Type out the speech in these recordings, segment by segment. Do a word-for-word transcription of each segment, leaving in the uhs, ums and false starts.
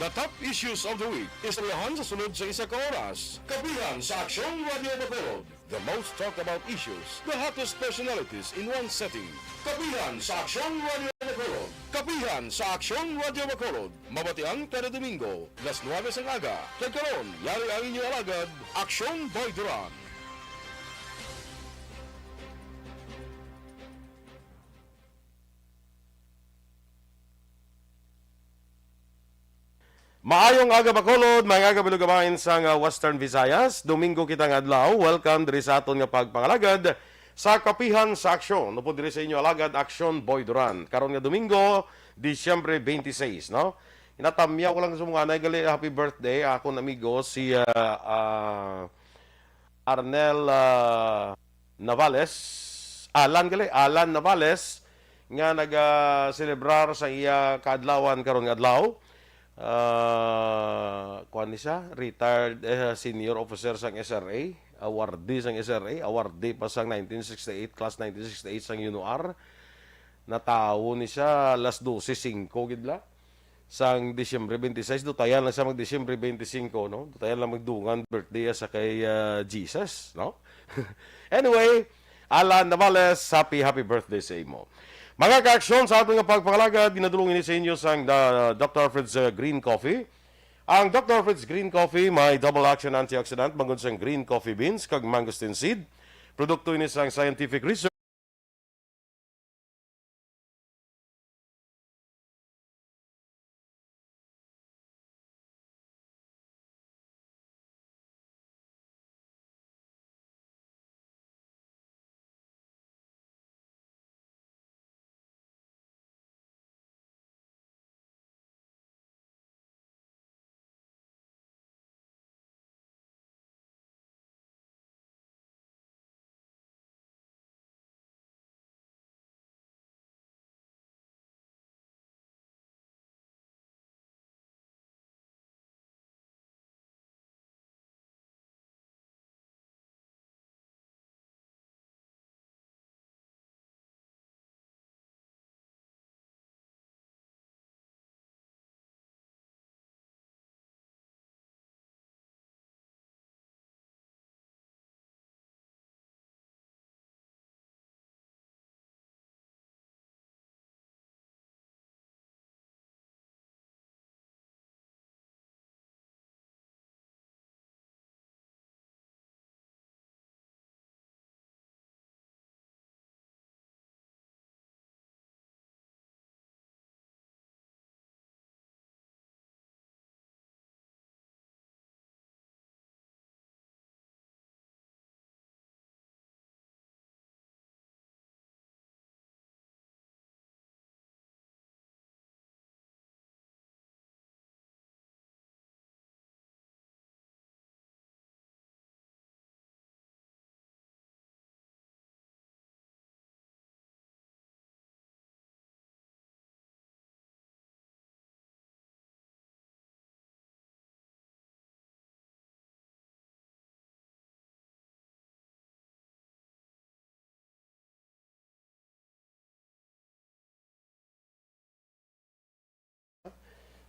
The top issues of the week. Istoryahan sa sunod sa isa ka oras. Kapihan sa Aksyon Radio Bacolod. The most talked about issues, the hottest personalities in one setting. Kapihan sa Aksyon Radio Bacolod. Kapihan sa Aksyon Radio Bacolod. Mabatian kada Domingo, alas nuwebe sang aga. Kag karon, yari ang inyo alagad, Aksyon Boy Duran. Maayong aga, Bacolod, mga aga, Balugabain sang, ah, Western Visayas. Domingo kita nga adlaw. Welcome diri sa aton nga pagpangalagad sa Kapihan sa Aksyon. Upod diri sa inyo alagad, Aksyon Boy Duran. Karon nga Domingo, Disyembre twenty-six, no? Inatamyaw ko lang sa mga anay gali, happy birthday, akon amigo, si, ah, ah, Arnel, ah, Navales, Alan gali, Alan Navales, nga naga-selebrar sa iya kaadlawan karon nga adlaw. Ah, kuan ni siya, retired, eh, senior officer sang S R A, awardee sang S R A, awardee pa sang nineteen sixty-eight, class nineteen sixty-eight sang UNOR. Natawo ni siya alas dose singko gid la. Sang Disyembre twenty-six, dutayan lang sa mag Disyembre twenty-cinco, no? Dutayan lang magdungan birthday sa kay, ah, Jesus, no? Anyway, Alan Navales, happy, happy birthday sa imo. Mga kaaksyon, sa aton nga pagpangalagad, ginadulong ini sa inyo sang, ah, Doctor Alfred's, ah, Green Coffee. Ang Doctor Alfred's Green Coffee may double action antioxidant bangod sang green coffee beans kag mangosteen seed. Produkto ini sang scientific research.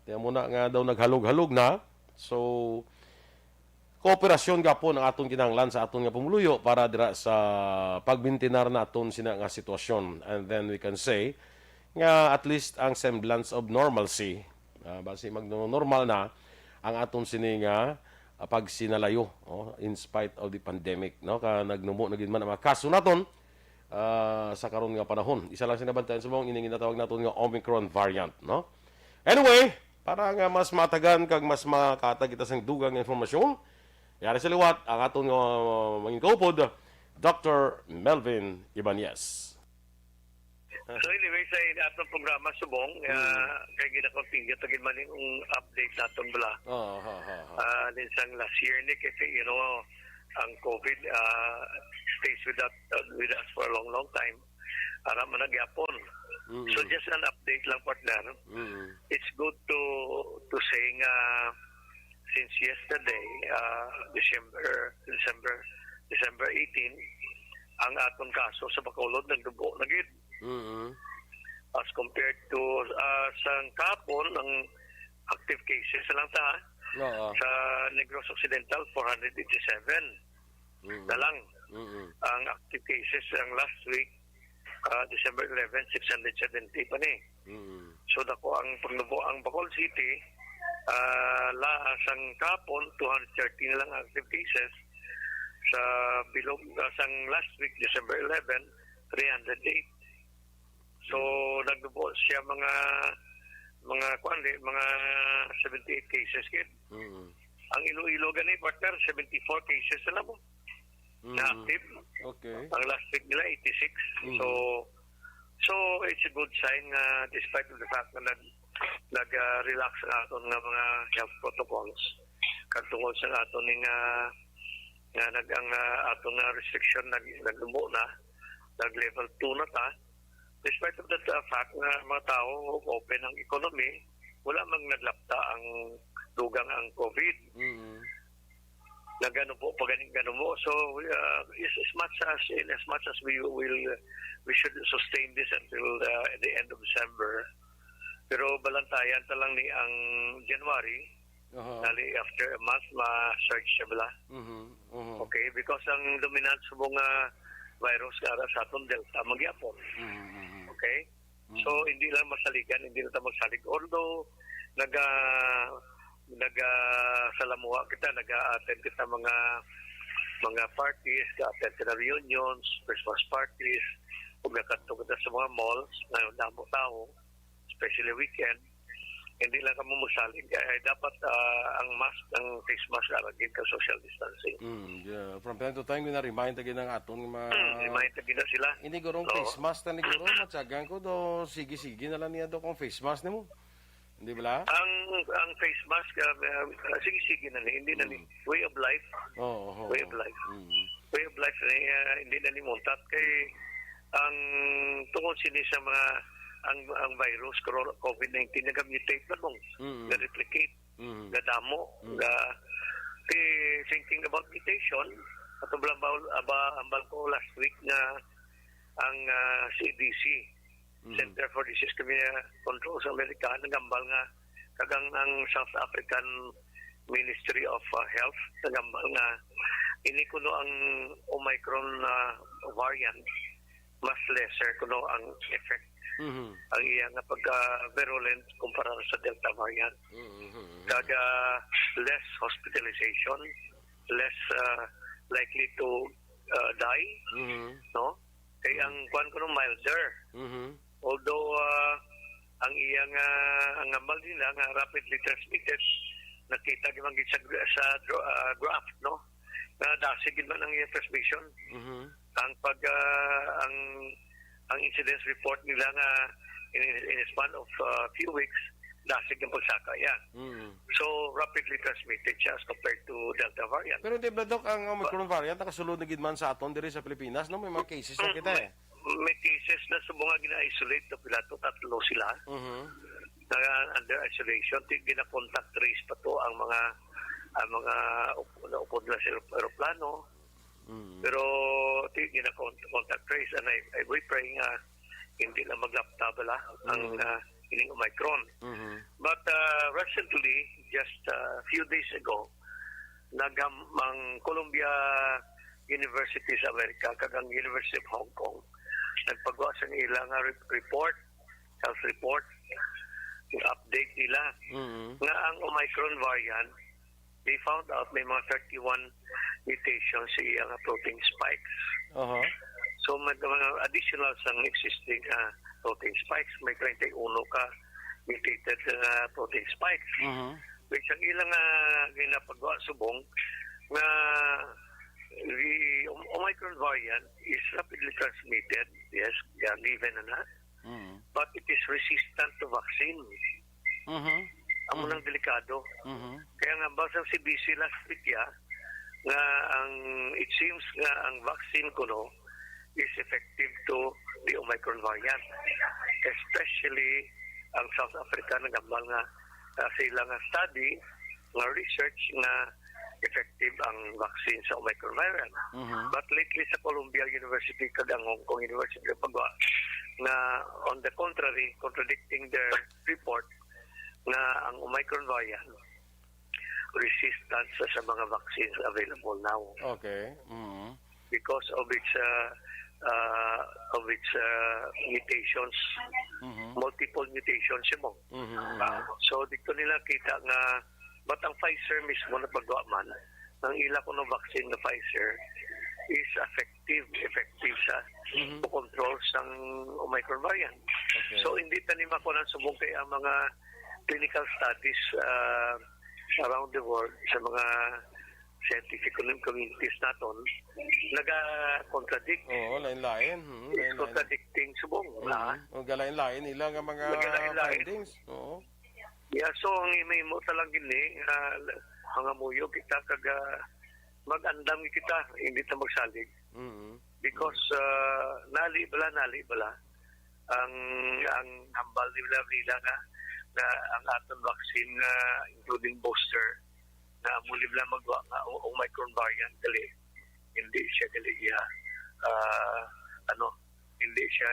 Tiyan mo na nga daw naghalog-halog na. So, kooperasyon gapon ang aton kinahanglan sa aton nga pumuluyo para dira sa pagmintinar naton sina nga sitwasyon. And then we can say nga at least ang semblance of normalcy, ah, basi magno-normal na ang aton sini nga, ah, pagsinalayo, oh, in spite of the pandemic, no? Ka nagnumo na gid man ang mga kaso naton, ah, sa karon nga panahon. Isa lang sing nabantayan subong, ining ginatawag naton nga Omicron variant, no? Anyway, para nga mas matagan kag mas makatag kita sang dugang nga informasyon, yari sa liwat ang aton nga mangin kaupod, Doctor Melvin Ibanez. So anyway, sa in-, atong programa subong, ah, kay gina-continue ta gid man yung update naton bala. Oo, ha, ha, ha. Ah, din sang last year ni, kasi, you know, ang COVID, ah, stays with that, uh, with us for a long, long time. Ara man na gyapon. Mm-mm. So just an update lang, partner. Mm-mm. It's good to, to say nga since yesterday, ah, December, December, December eighteen, ang aton kaso sa Bacolod nagdubo na gid. Mm-mm. As compared to, ah, sang kahapon, ang Active cases na lang ta, ha? Oo. Sa Negros Occidental, four hundred eighty-seven Mm. na lang. Mm-mm. Ang active cases ang last week, ah, December eleven, six hundred seventy pa ni. Mm. So, dako ang pagnubo ang Bacolod City, ah, la, sang kahapon, two hundred thirty na lang active cases. Sa bilog, ah, sang last week, December eleven, three hundred eight. So, nagnubo siya mga, mga, kuwan, di, mga seventy-eight cases, kid. Mm. Ang Iloilo gani, partner, seventy-four cases na lang mo na Mm. active. Okay. Ang last week nila, eighty-six. Mm. So, so, it's a good sign nga despite of the fact na nag, nag, ah, relax ang aton nga mga health protocols, kag tungod sa aton ning, ah, nga nag, ang, ah, aton nga restriction nag, naglubo na, nag level two na ta, despite of that, uh, fact nga mga tao open ang economy, wala mang naglapta ang dugang ang COVID. Mm. Nagano po, pagani gano mo. So, uh, is as much as, in as much as we will, we should sustain this until, uh, the end of December. Pero balantayan ta lang ni ang January, Aha. Nali, after a month, ma-surge siya bala. Mhm, mhm. Okay, because ang dominant sa mga virus nga ara sa aton, Delta, magyapon. Mhm, mhm. Okay? Mhm. So, hindi lang masaligan, hindi na ta magsalig. Although, naga, naga, sa Lamuha kita, naga-attend kita mga, mga parties, ga-attend kita reunions, Christmas parties, ug nakadto kita sa mga malls, na damo tao, especially weekend, hindi lang kamo mosalig. Kay dapat, ah, ang mask, ang face mask, ara gid ka social distancing. Mm, yeah. From time to time, gina-remind ta gid ang aton mga Mm, remind ta gid na sila. Hindi, guro, ang Oo. face mask na ni guro, matyagan ko do, sige-sige na lang niya do kung face mask nimo. Hindi bala? Ang, ang face mask, ah, ah, sige-sige na ni, hindi na ni. Mm. Way of life. Oo, oo, Way of oo. life. Mm. Way of life na ni, ah, hindi na ni muntat kay ang tungod sini sa mga, ang, ang virus, corona, COVID nineteen, nag-mutate na bang, Mm. na-replicate, Mm. na damo, Mm. na, eh, thinking about mutation, ato bala ba, aba, ambal ko last week nga ang, ah, C D C, Mhm. Center for Disease Control sa Amerika, nagambal nga, kag ang, ang South African Ministry of, ah, Health, nagambal nga, ini kuno ang Omicron, ah, variant, mas lesser kuno ang effect. Mhm. Ang iya nga pagka-virulent kumpara sa Delta variant. Mhm, mhm. Kag, ah, less hospitalization, less, ah, likely to, ah, die, Mhm. no? Kay ang kuwan kuno milder. Mhm. Although, ah, ang iyang, ah, ang hambal nila nga rapidly transmitted, nakita gyud man gid sa gra-, sa dro-, ah, graph, no? Nga dasig gid man ang iyang transmission. Mhm. Ang pag, ah, ang, ang incidence report nila nga in, in a span of, ah, few weeks, dasig ang pagsaka, yeah. Mm. So, rapidly transmitted siya as compared to Delta variant. Pero di ba, Doc, ang Omicron variant nakasulod na gid man sa aton diri sa Pilipinas, no? May mga cases na Mm, kita, may, eh. may cases na subong nga gina-isolate to pila to, tatlo sila. Mhm. Na under isolation, ti gina-contact trace pa to ang mga, ang mga up-, naupod na sa aeroplano. Mm. Pero ti gina-con-, contact trace, and I, I, we pray nga hindi lang maglapta bala ang, Mm. ah, ining Omicron. Mhm. But, ah, recently, just a few days ago, nagam-, ang Columbia University sa Amerika kag ang University of Hong Kong nagpagawa sa ilang, ah, re-, report, health report, yung update nila Mhm. nga ang Omicron variant, they found out may mga thirty-one mutations sa iyang protein spikes. Aha. So, may mga additional sang existing, ah, protein spikes. May treinta y uno ka mutated, ah, protein spikes. Mhm. Which ang ilang, ah, ginapagawa subong nga the Om-, Omicron variant is rapidly transmitted. Yes, yeah, given na na. Mhm. But it is resistant to vaccine. Mhm. Amo Mhm. nang delikado. Mhm. Kaya nga, basta si B C last week, ya, nga ang, it seems nga ang vaccine kuno is effective to the Omicron variant. Especially ang South Africa, nagambal nga, ah, sa ilang study, nga research nga effective ang vaccine sa Omicron variant. Mhm. But lately sa Columbia University kag ang Hong Kong University nagpagawa nga, on the contrary, contradicting their report, nga ang Omicron variant resistant sa, sa mga vaccines available now. Okay. Mm. Because of its, uh, uh, of its, uh, mutations, Mhm. multiple mutations mo. Mhm, mhm. So, dito nila kita nga, but ang Pfizer mismo na pagwa man, ang ila kuno vaccine na Pfizer is effective, effective sa Mhm. to control sang Omicron variant. Okay. So, hindi ta ni makuha subong kay ang mga clinical studies, uh, around the world sa mga scientific commun-, communities naton, naga-contradict. Oo, lain-lain. Hmm, It's lain-lain. Contradicting subong, Mm. ah. O, galain-lain nila nga mga Nagalain-lain. findings. Oo. Yeah, so ang imo-imo ta lang gini, ah, mga muyo kita kag, ah, mag-andam kita, hindi ta magsalig. Mm. Because, ah, nali bala, nali bala. Ang, ang hambal nila, nila nga, nga ang aton vaccine nga including booster, na amo nila magwa nga o-, Omicron variant gali, hindi siya gali iya, ah, ano, hindi siya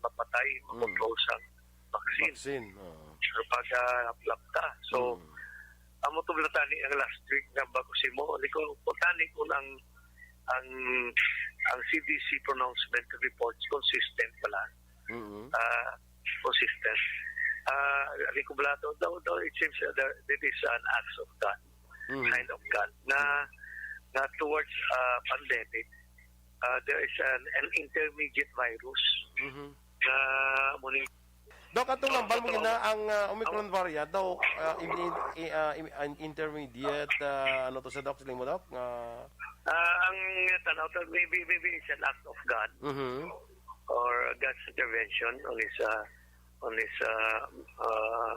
mapatay, Mm. makontrol sa vaccine. Vaccine, oo. Pero pag, ah, laplap ta. So, Mm. amo to bala tani ang last week nga bago si mo, ni ko, kung tani kung ang, ang, ang C D C pronouncement reports consistent pala. Mm. Ah, consistent. Ah, di ko bala to, daw, daw, it seems that there, it is an act of God, Mm. kind of God, na, na towards, ah, pandemic, ah, there is an, an intermediate virus Mhm. na muning Doc, atong Oh, hambal mo totoo. gina ang, ah, Omicron Ang variant daw, ah, in, in, i-, ah, in, an intermediate, ah, ano to sa, Doc? Sila mo, Doc? Ah, Ah, ang tanaw to, maybe, maybe it's an act of God Mhm. or God's intervention on his, ah, on his, ah, ah,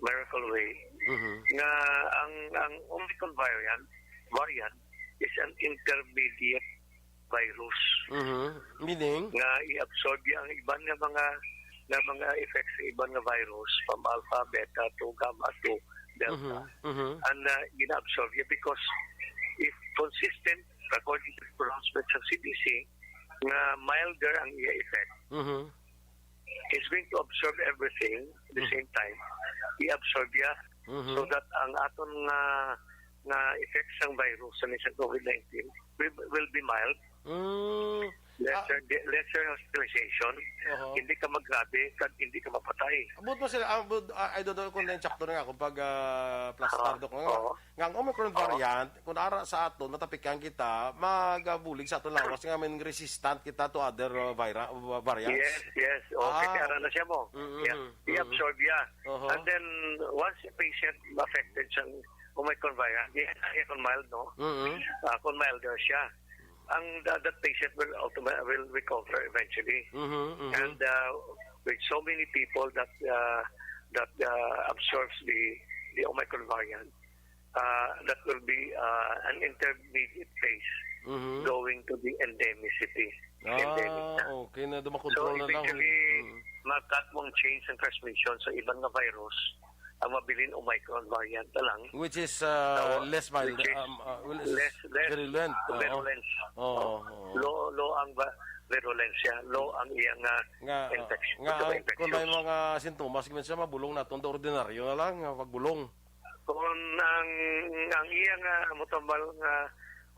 miracle way. Mhm. Nga ang, ang Omicron variant, variant is an intermediate virus. Mhm. Meaning? Nga i-absorb niya ang iban nga mga, nga mga effects sa iban nga virus, from alpha, beta to gamma to delta. Mhm. Mhm. And, ah, gina-absorb niya because if consistent, according to the pronouncement sa C D C, nga milder ang iya effect, Mhm. is going to absorb everything at the Mm. same time. I-absorb niya Mhm. so that ang aton nga, nga effects sang virus sa isang COVID nineteen will, will be mild. Mm. Lesser, Ah. de-, lesser hospitalization. Oho. Hindi ka magrabe, kag hindi ka mapatay. Abot mo sila, ah, abot, ah, I don't know kung naintsakto na nga, kung pag, ah, plastar, Oo. Dok, nga, Oo. nga ang Omicron Oo. variant, kung ara sa aton, matapikan kita, magabulig sa aton lawas nga may resistant kita to other, uh, vira-, uh, variants. Yes, yes. O, Ah. kasi ara na siya mo. Mm, Yeah. mm, mm. I-absorb niya. Oho. And then, once a patient affected sa Omicron variant, di siya kon mild, no? Mm. Ah, kon mild na siya. Ang, the, that patient will automa-, will recover eventually. Mhm, mhm. And, uh, with so many people that, uh, that, uh, absorbs the, the Omicron variant, uh, that will be, uh, an intermediate phase Mhm. going to the endemicity. Ah, Endemic na. okay na, dumakontrol So, na lang. eventually, Mm. magkatwang change ang transmission sa iban nga virus, ang mabilin Omicron variant na lang. Which is, uh, Tawa-, less mild, which is um, uh, well, is less, less virulent. Oo. virulence. Oo, Oo. oo. Low, low ang va-, virulence siya, low ang iyang, uh, Nga, infection, nga, pagka-infectious. Kung may mga sintomas, kung siya mabulong na, tondo ordinaryo na lang, nga pagbulong. Kung ang, ang iya nga mutambal nga,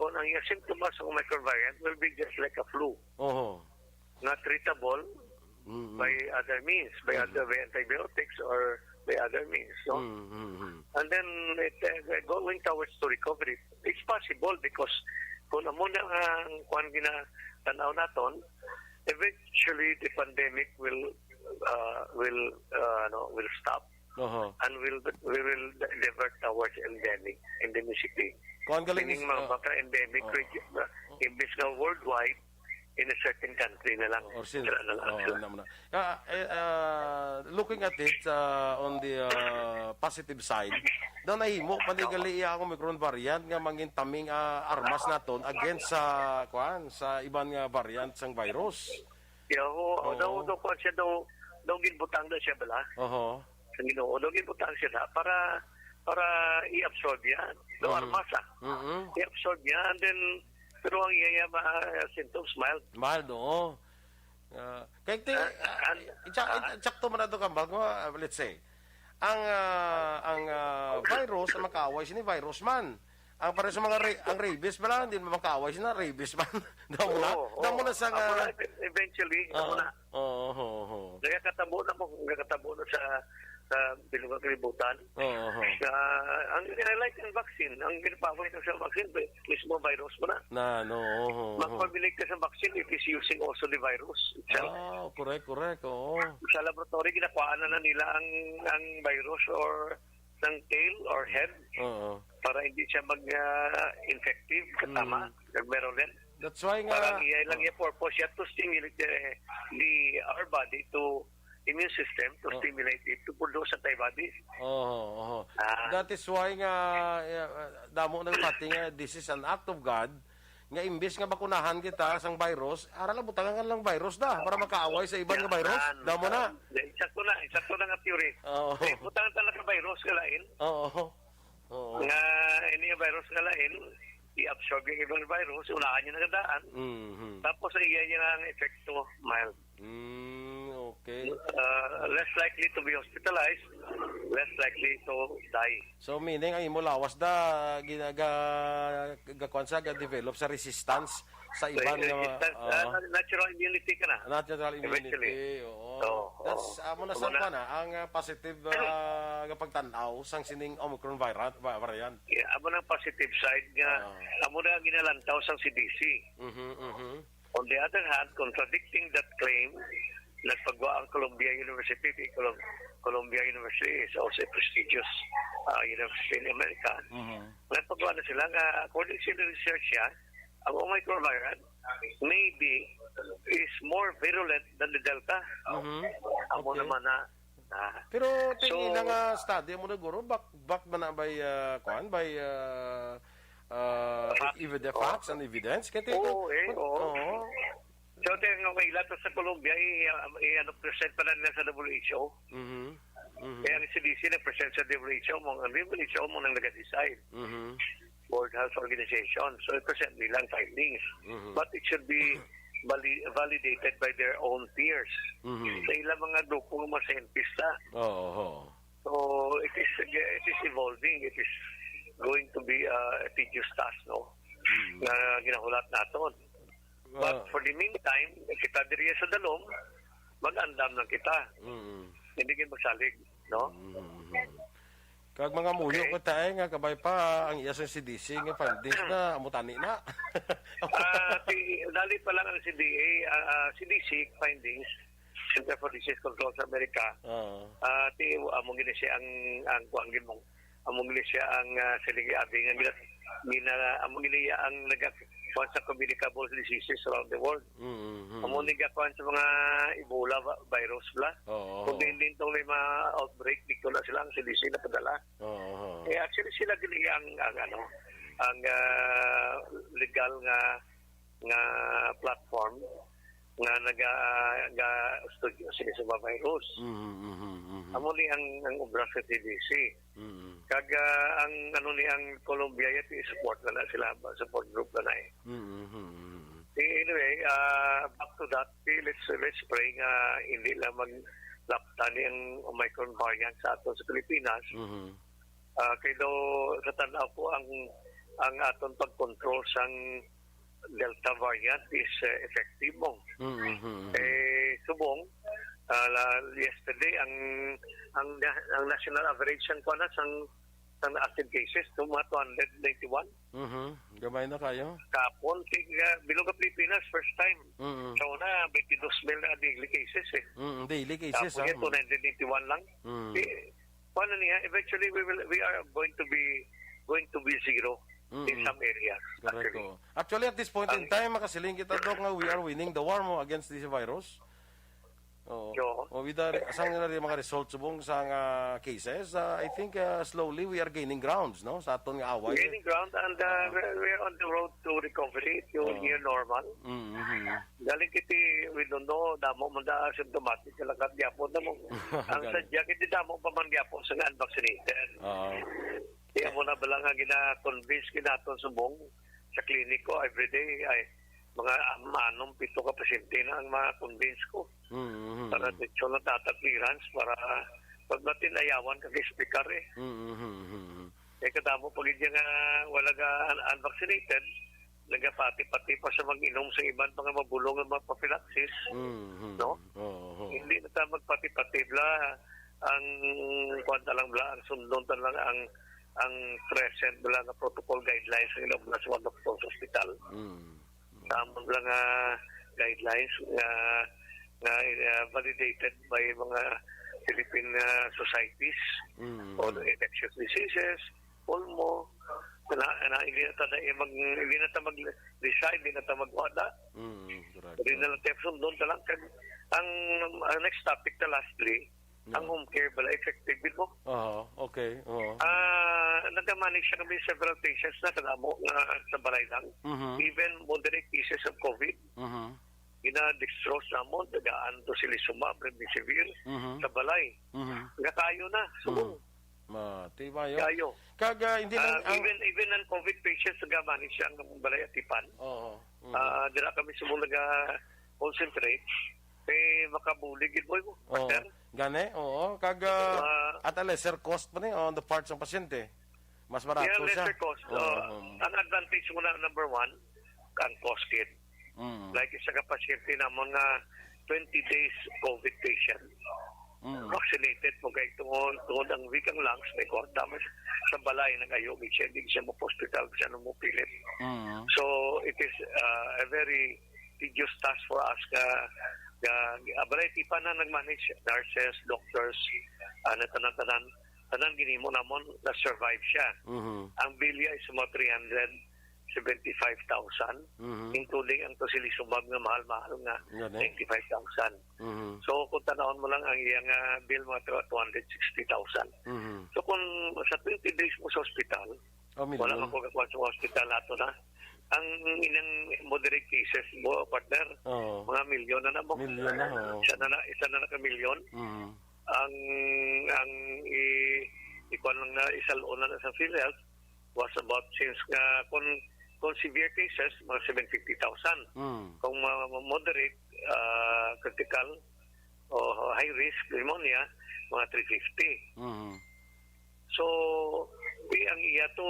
kung ang iya sintomas sa Omicron variant will be just like a flu. Oho. Nga treatable Mm-mm. by other means, by Mm-hmm. other, by antibiotics or by other means, no? Mm-hmm. And then, it, uh, going towards to recovery, it's possible because kung amo na ang kuwan ginatanaw naton, eventually the pandemic will, uh, will, uh, ano, will stop. Oho. And will, we will divert towards endemic, endemicity. Kuwan galing Meaning, is-, mga oh. baka endemic Oh. region, uh, Oh. imbis nga worldwide, in a certain country na lang. Or sin-, Sila na lang oh, sila. ano mo na. Ah, eh, ah, looking at it, ah, on the, ah, positive side, daw nahimo pa ni Oo. gali iya ang Omicron variant nga mangin taming, ah, armas naton against sa, kuwan, sa iban nga variant sang virus. Yeah, oo, Oo. daw, daw, kuwan siya, daw, daw ginbutang na siya, bala? Oho. Sa Ginoo, daw ginbutang siya na para, para i-absorb niya. Daw Mhm. armas, ah. Mhm. I-absorb niya, and then, pero ang iya, iya, mga symptoms, mild. Mild, oo. Ah, kay ti-, Ah, ah, and, itsa-, ah. It-, tsakto man ato kambal nga, ah, let's say, Ang, ah, ang, ah, virus, ang makaaway sini virus man. Ang pares sa mga ra-, ang rabies pala, hindi man makaaway sina rabies man. Damo na, Oo, damo oo. na sa Amo nga na, eventually, amo Oo, na. oo, oo, oo. Nagakatabo na mo, nagakatabo na sa, sa bilog nga kalibutan. Oo, oo. Sa, ang, like ang vaccine, ang ginapaway na sa vaccine, mismo virus mo na. Na, no, oo, oo. Mag-formulate ka sa vaccine, it is using also the virus itself. Ah, correct, correct, oo. Sa laboratory, ginakuhaan na, na nila ang, ang virus or ng tail or head Oo. para hindi siya mag, ah, infective, katama, Mm. nag-virulent. That's why nga Parang iya lang yung purpose siya to stimulate the, the, our body to immune system to Oh. stimulate it to produce antibodies. Oo, oo. Ah. That is why nga, uh, damo nagpati nga this is an act of God, nga imbis nga bakunahan kita sang virus, ara lang butangan lang virus da para makaaway sa iban nga virus. Yan, Damo na. yan. Insakto na, insakto na nga theory. Oo. Eh, butangan talaga virus nga lain. Oo. Oo. Nga ini nga virus nga lain, i-absorb yung ibang virus, unahan niya nagadaan. Mhm. Tapos ang iya niya nga ang epekto, mild. Mm, okay. Uh, less likely to be hospitalized, less likely to die. So, meaning, ang imo lawas da, ginaga, gakuan sa, ga-develop sa resistance sa iban nga, Resistance, oo. ah, natural immunity ka na. Natural immunity, Eventually. oo. Oo, That's, oo. amo na Amo sa na. kuan na, ang, ah, positive, ah, nga pagtan-aw sang sining Omicron vira-, va-, variant. Yeah, amo na ang positive side nga, Ah. amo na ang ginalantaw sang C D C. Mhm, mhm. On the other hand, contradicting that claim, nagpagwa ang Columbia University. Di Colum-, Columbia University is also a prestigious, uh, university in America. Mhm. Nagpagwa na sila nga, according sa research niya, ang Omicron variant maybe is more virulent than the Delta. Mhm. Amo Okay. naman na, ah, Pero ting So, ila nga study mo na guro, back, back ba na by, ah, kuan, by, ah, ah, Facts. evi-, the Oo. facts and evidence? Kaya Oo, eh, oo. oo. So, tayo nga may lato sa Colombia, i-, i-, ano, present pa na nila sa W H O. Mhm. Mhm. Kaya ang C D C nag-present sa W H O, mo, ang W H O mo nang nag-decide. Mhm. World Health Organization. So, i-present nila ang findings. Mhm. But it should be vali-, validated by their own peers. Mhm. Sa ilang mga grupo ng mga scientista. Oo, oo. So, it is, it is evolving. It is going to be, uh, a tedious task, no? Mhm. Nga ginahulat naton. But Ah. for the meantime, kita diri sa dalom, mag-andam lang kita. Mhm. Hindi gyud magsalig, no? Mhm. Kag mga muyo Okay. ko tayo nga kabay pa ang iya sa C D C nga findings na amo tani na. Ah, ti-, dali pa lang ang C D A, ah, ah, C D C findings, Center for Disease Control sa Amerika. Oo. Ah, ti-, amo gini siya ang, ang kuan gid mo. Amo gini siya ang, ah, siling abi nga gina-, gina-, amo gini ang naga-, kuan sa communicable diseases around the world. Mm, mm, mm. Amo ni gakuan sa mga Ebola va-, virus bla. Oo. Kung din, din tong may mga outbreak, dito na sila ang C D C na padala. Oo, oo. Eh, actually, sila gini ang, ang ano, ang, ah, legal nga, nga platform nga naga, ga studio sa, sa mga virus. Mhm, mhm, mhm. Amo ni ang, ang obra sa C D C. Mhm. Kag, ah, ang ano ni ang Colombia, yat i-support na na sila, support group na na eh. Mhm, mhm, mhm. Eh, anyway, ah, back to that, eh, let's, let's pray nga hindi lang maglapta ni ang Omicron variant sa aton sa Pilipinas. Mhm. Ah, kay daw sa tanaw ko ang, ang aton pag-control sang Delta variant is, eh, effective mo. Mhm, mhm, mhm. Eh, subong, ah, la-, yesterday ang, ang na-, ang national average sang kuan na sang, sang active cases to mga two hundred ninety-one. Mhm. Gamay na kayo. Kapon, tig, ah, bilog ang Pilipinas, first time. Mhm. Sa una, twenty-two mil na daily cases eh. Mhm, daily cases, Kapon ah. Yan, Mhm. two hundred ninety-one lang. Mhm. Eh, paano niya? Eventually, we will, we are going to be, going to be zero in Mhm. some areas, Correct, actually. oo. Actually, at this point in Ang time, makasiling kita, Doc, nga we are winning the war mo against this virus. Oo. Yo. O, with the, sang na rin mga results subong sa nga cases, ah, I think, ah, slowly we are gaining grounds, no? Sa aton nga away. Gaining ground and, ah, Oo. we're, we're on the road to recovery, to Oo. near normal. Mm, mhm. Galing kiti, we don't know, damo man da symptomatic, kalakat gyapon na mo. Ang Galing. sadya, kiti damo pa man gyapon sa nga unvaccinated. Oo. Kaya mo na bala nga gina-convince kinaton subong sa clinic ko everyday ay mga anom, pito ka pasyente na ang mga convince ko. Mm, mm, Para mm. dito na data clearance para Pag matin-ayawan ka kay speaker eh. Mm-hmm. Eh, kadamo pa gid nga wala ga un-, unvaccinated, nagapati-pati pa sa mag-inom sa iban pa nga mabulong nga mga prophylaxis, Mm-hmm. no? Oo. Hindi na ta magpati-pati bla ang kuwan ta lang bla, ang sundon ta lang ang, ang present bla nga protocol guidelines nga bla sa mga doktor sa ospital. Mm. Tama lang nga guidelines nga, nga, uh, validated by mga Philippine, uh, societies Mm. on infectious diseases, pulmo, na, na, hindi na ta na mag, hindi na ta mag-decide, hindi na ta magwala. Mm, correct. Hindi na lang tayo sundon ta lang. Kag ang, ang next topic na lastly, ang Mm. home care bala effective gid mo. Oo, okay. Oo. Ah, nag-manage siya kami several patients na kadamo nga sa balay lang. Mhm. Even moderate cases of COVID, Mhm. gina-dextrose namon, tagaan tocilizumab, remdesivir, Mhm. sa balay. Mhm. Nga kayo na, subong. Mm. Ma, tibayo. Kayo. Kag, ah, hindi Ah, lang ang even, even ang COVID patients, nag-manage siya ang balay Atipan. Oo. Mm. Ah, dira kami subong naga-concentrate. Eh, makabulig gid, boy, mo, Oo. partner. Gani, oo. Kag, ah, Ah. at a lesser cost pa ni, on the part sang pasyente. Mas barato Yeah, siya. lesser cost. Oo, Ah, um. ang advantage mo na, number one, ang cost gid. Mm. Like, isa ka pasyente namon nga twenty days COVID patient. Mm. Vaccinated mo kay tungod, tungod ang weak ang lungs, may kuwan damage sa balay, nag-ayo gid siya, hindi siya mo hospital, siya mo pilit. Mm. So, it is, uh, a very tedious task for us nga, nga, ah, balay Atipan na nag-manage, nurses, doctors, ah, na tanan-tanan, tanan ginimo namon, na-survive siya. Mhm. Ang bilya is mga three hundred seventy-five thousand, Mhm. including ang tocilizumab nga mahal-mahal nga Gani. ninety-five thousand. Mhm. So, kung tanawon mo lang ang iyang, ah, bill, mga two hundred sixty thousand. Mhm. So, kung sa twenty days mo sa ospital, Oh, wala milyon. man ko kakuha sa ospital nato na. Ang inang moderate cases mo, partner, Oo. mga milyon na na mo. Milyon na, oo. Isa na na, isa na na ka milyon. Mhm. Ang, ang i-, ikuan lang na, isalon na na sa PhilHealth was about, since nga, kung, kung severe cases, mga seven fifty thousand. Mm. Kung mga moderate, ah, critical, o high risk pneumonia, mga three fifty. Mhm. So, di ang iya to,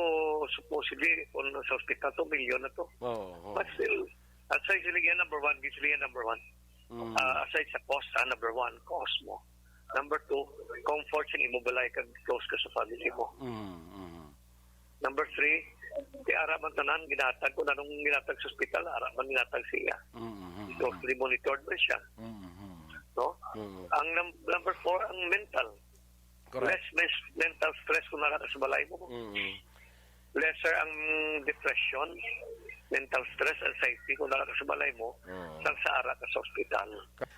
supposedly, kung sa ospital to, milyon na to. Oo, oo. But still, aside sila yan, number one, di sila yan number one. Mm. Ah, aside sa cost, ah, number one, cost mo. Number two, comfort sa imo balay kag close ka sa family mo. Mm, mm. Number three, di ara man tanan ginatag, kung anong ginatag sa ospital, ara man ginatag siya. Mm, mm, mm. Closely monitored man siya. Mm, mm. No? Mm. Ang num-, number four, ang mental. Correct. Less mes-, mental stress kung nara ka sa balay mo. Mm. Lesser ang depression, mental stress, anxiety kung nara ka sa balay mo, Oo. sang sa ara ka sa ospital.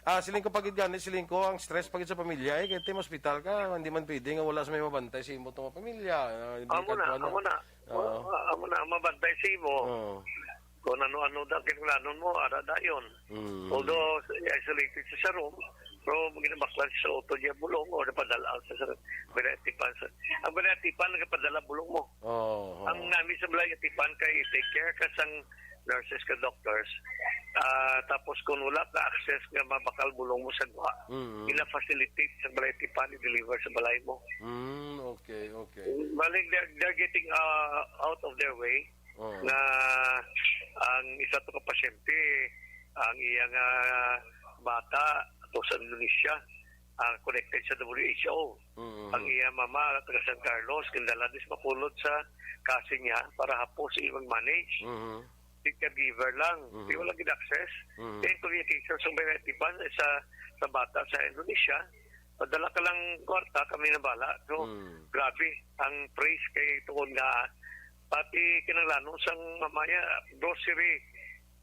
Ah, siling ko pa gid gani, siling ko ang stress pa gid sa pamilya, eh, kay tim hospital ka, hindi man pwede nga wala sa may mabantay sa imo tong pamilya. Ah, hindi Amo ka na, kuwan na. amo na. Oo. Ah, amo na, mabantay sa imo. Oo. Kung ano-ano daw kinahanglanon mo, ara dayon. Mm. Although isolated siya sa room, pero ginabaklan siya sa auto niya bulong o napadala sa, sa Balay Atipan. Sa, ang Balay Atipan nagapadala bulong mo. Oo. Ang nami sa Balay Atipan kay take care ka sang nurses ka doctors. Ah, tapos kung wala ka access nga mabakal bulong mo sa gwa, Mm. ina-facilitate sa Balay Atipan i-deliver sa balay mo. Mm, okay, okay. Balik, they're, they're getting, ah, out of their way Oo. nga ang isa to ka pasyente, ang iyang, ah, bata ato sa Indonesia, ah, connected sa W H O. Mm-hmm. Ang iya mama, taga San Carlos, gindala dis Bacolod sa cousin niya para hapos sa iyang manage. Mm-hmm. Di caregiver lang. Mm-hmm. Di wala gid access. Mm-hmm. Then, communication sa Balay Atipan sa, sa bata sa Indonesia, padala ka lang kwarta, kami na bala. So, Mm. grabe ang praise kay tungod nga pati kinahanglanon sang mamaya, grocery,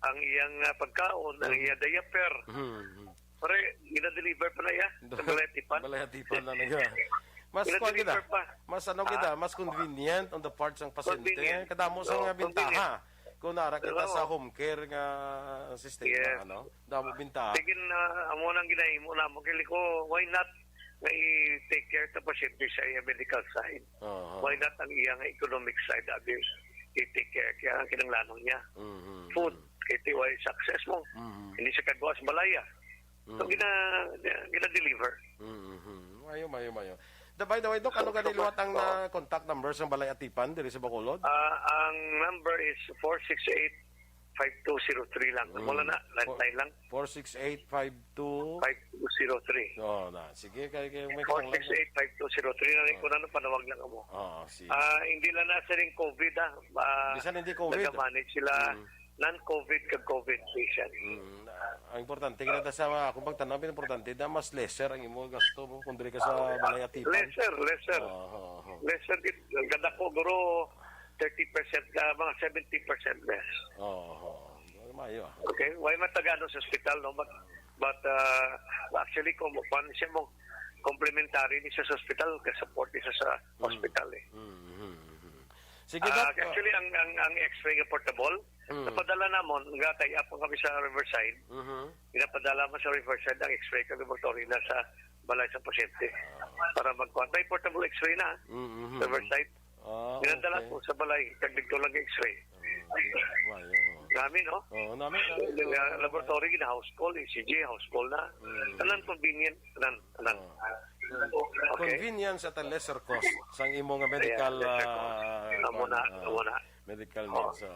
ang iyang, ah, pagkaon, ang Mm. iya diaper. Mm-hmm. Pare, gina-deliver pa na iya sa Balay Atipan. Balay Atipan na nga. Mas kuwan Gina-deliver kita. pa. Mas ano Ah. kita, mas convenient on the part sang pasyente. Convenient. Kadamo sa Oo, nga bintaha. convenient. Kung nara kita Oo. sa home care nga sistema, Yes. ano? Damo bintaha. Sige na, amo nang ginahimo namo. Kili ko, why not nga i-take care sa pasyente sa iya medical side? Oo. Why not ang iya nga economic side, abi, i-take care kaya ang kinahanglanon niya? Mhm. Food, kay ti way success mo. Mhm. Hindi siya kagawas balaya. So, Mhm. gina-, gina-deliver. Mhm. Mayo, mayo, mayo. The, by the way, Doc, ano gani liwat ang, ah, contact number sa Balay Atipan diri sa Bacolod? Ah, ang number is four six eight, five two zero three lang. Mm. Wala na, landline lang. Four six eight five two. Five two zero three. Oh, na. Sige, kay, kay may kinahanglan. Four six eight, five two zero three na rin. Oh. Kung ano, panawag lang mo. Oh, sige. Ah, hindi lang na siya rin COVID, ah. Ah, bisan hindi COVID. Nag-manage sila. Mm. Non-COVID kag COVID patient. Mm, ah, ang importante, kita sa mga, kung pagtanaw, ang importante na mas lesser ang imo gasto mo kung diri ka sa Balay Atipan. Lesser, lesser. Oo, oo, oo. Lesser gid, ang ganda ko, guro, thirty percent ka, mga seventy percent less. Oo, oo. Mayo, ah. Okay, way man tagano sa ospital, no? But, but, ah, actually, kung kuwan siya mo, complementary ni siya sa ospital, ka-support ni siya sa Mm. ospital, eh. Mm, mm, mm. Sige, Ah, Doc, ah. Actually, ang, ang, ang X-ray nga portable, Mm. napadala namon, nga tie-up kami sa Riverside. Mhm. Pinapadala mo sa Riverside ang X-ray kag laboratory na sa balay sa pasyente. Ah. Para magkuha. May portable X-ray na, Mm, mhm. Riverside. Ah, Ginadala okay. ko sa balay, kag dito lang X-ray. Ah, sige, mayo. Nami, no? Oo, nami, nami. Yung, uh, laboratory, gina-house call, E C G, house call na. Mm. Tanan convenient, tanan, tanan. Oo. Okay. Convenience at a lesser cost sang imo nga medical, Ayan, lesser cost. ah, Amo na, kuwan, ah, amo na. medical Oo. needs. So,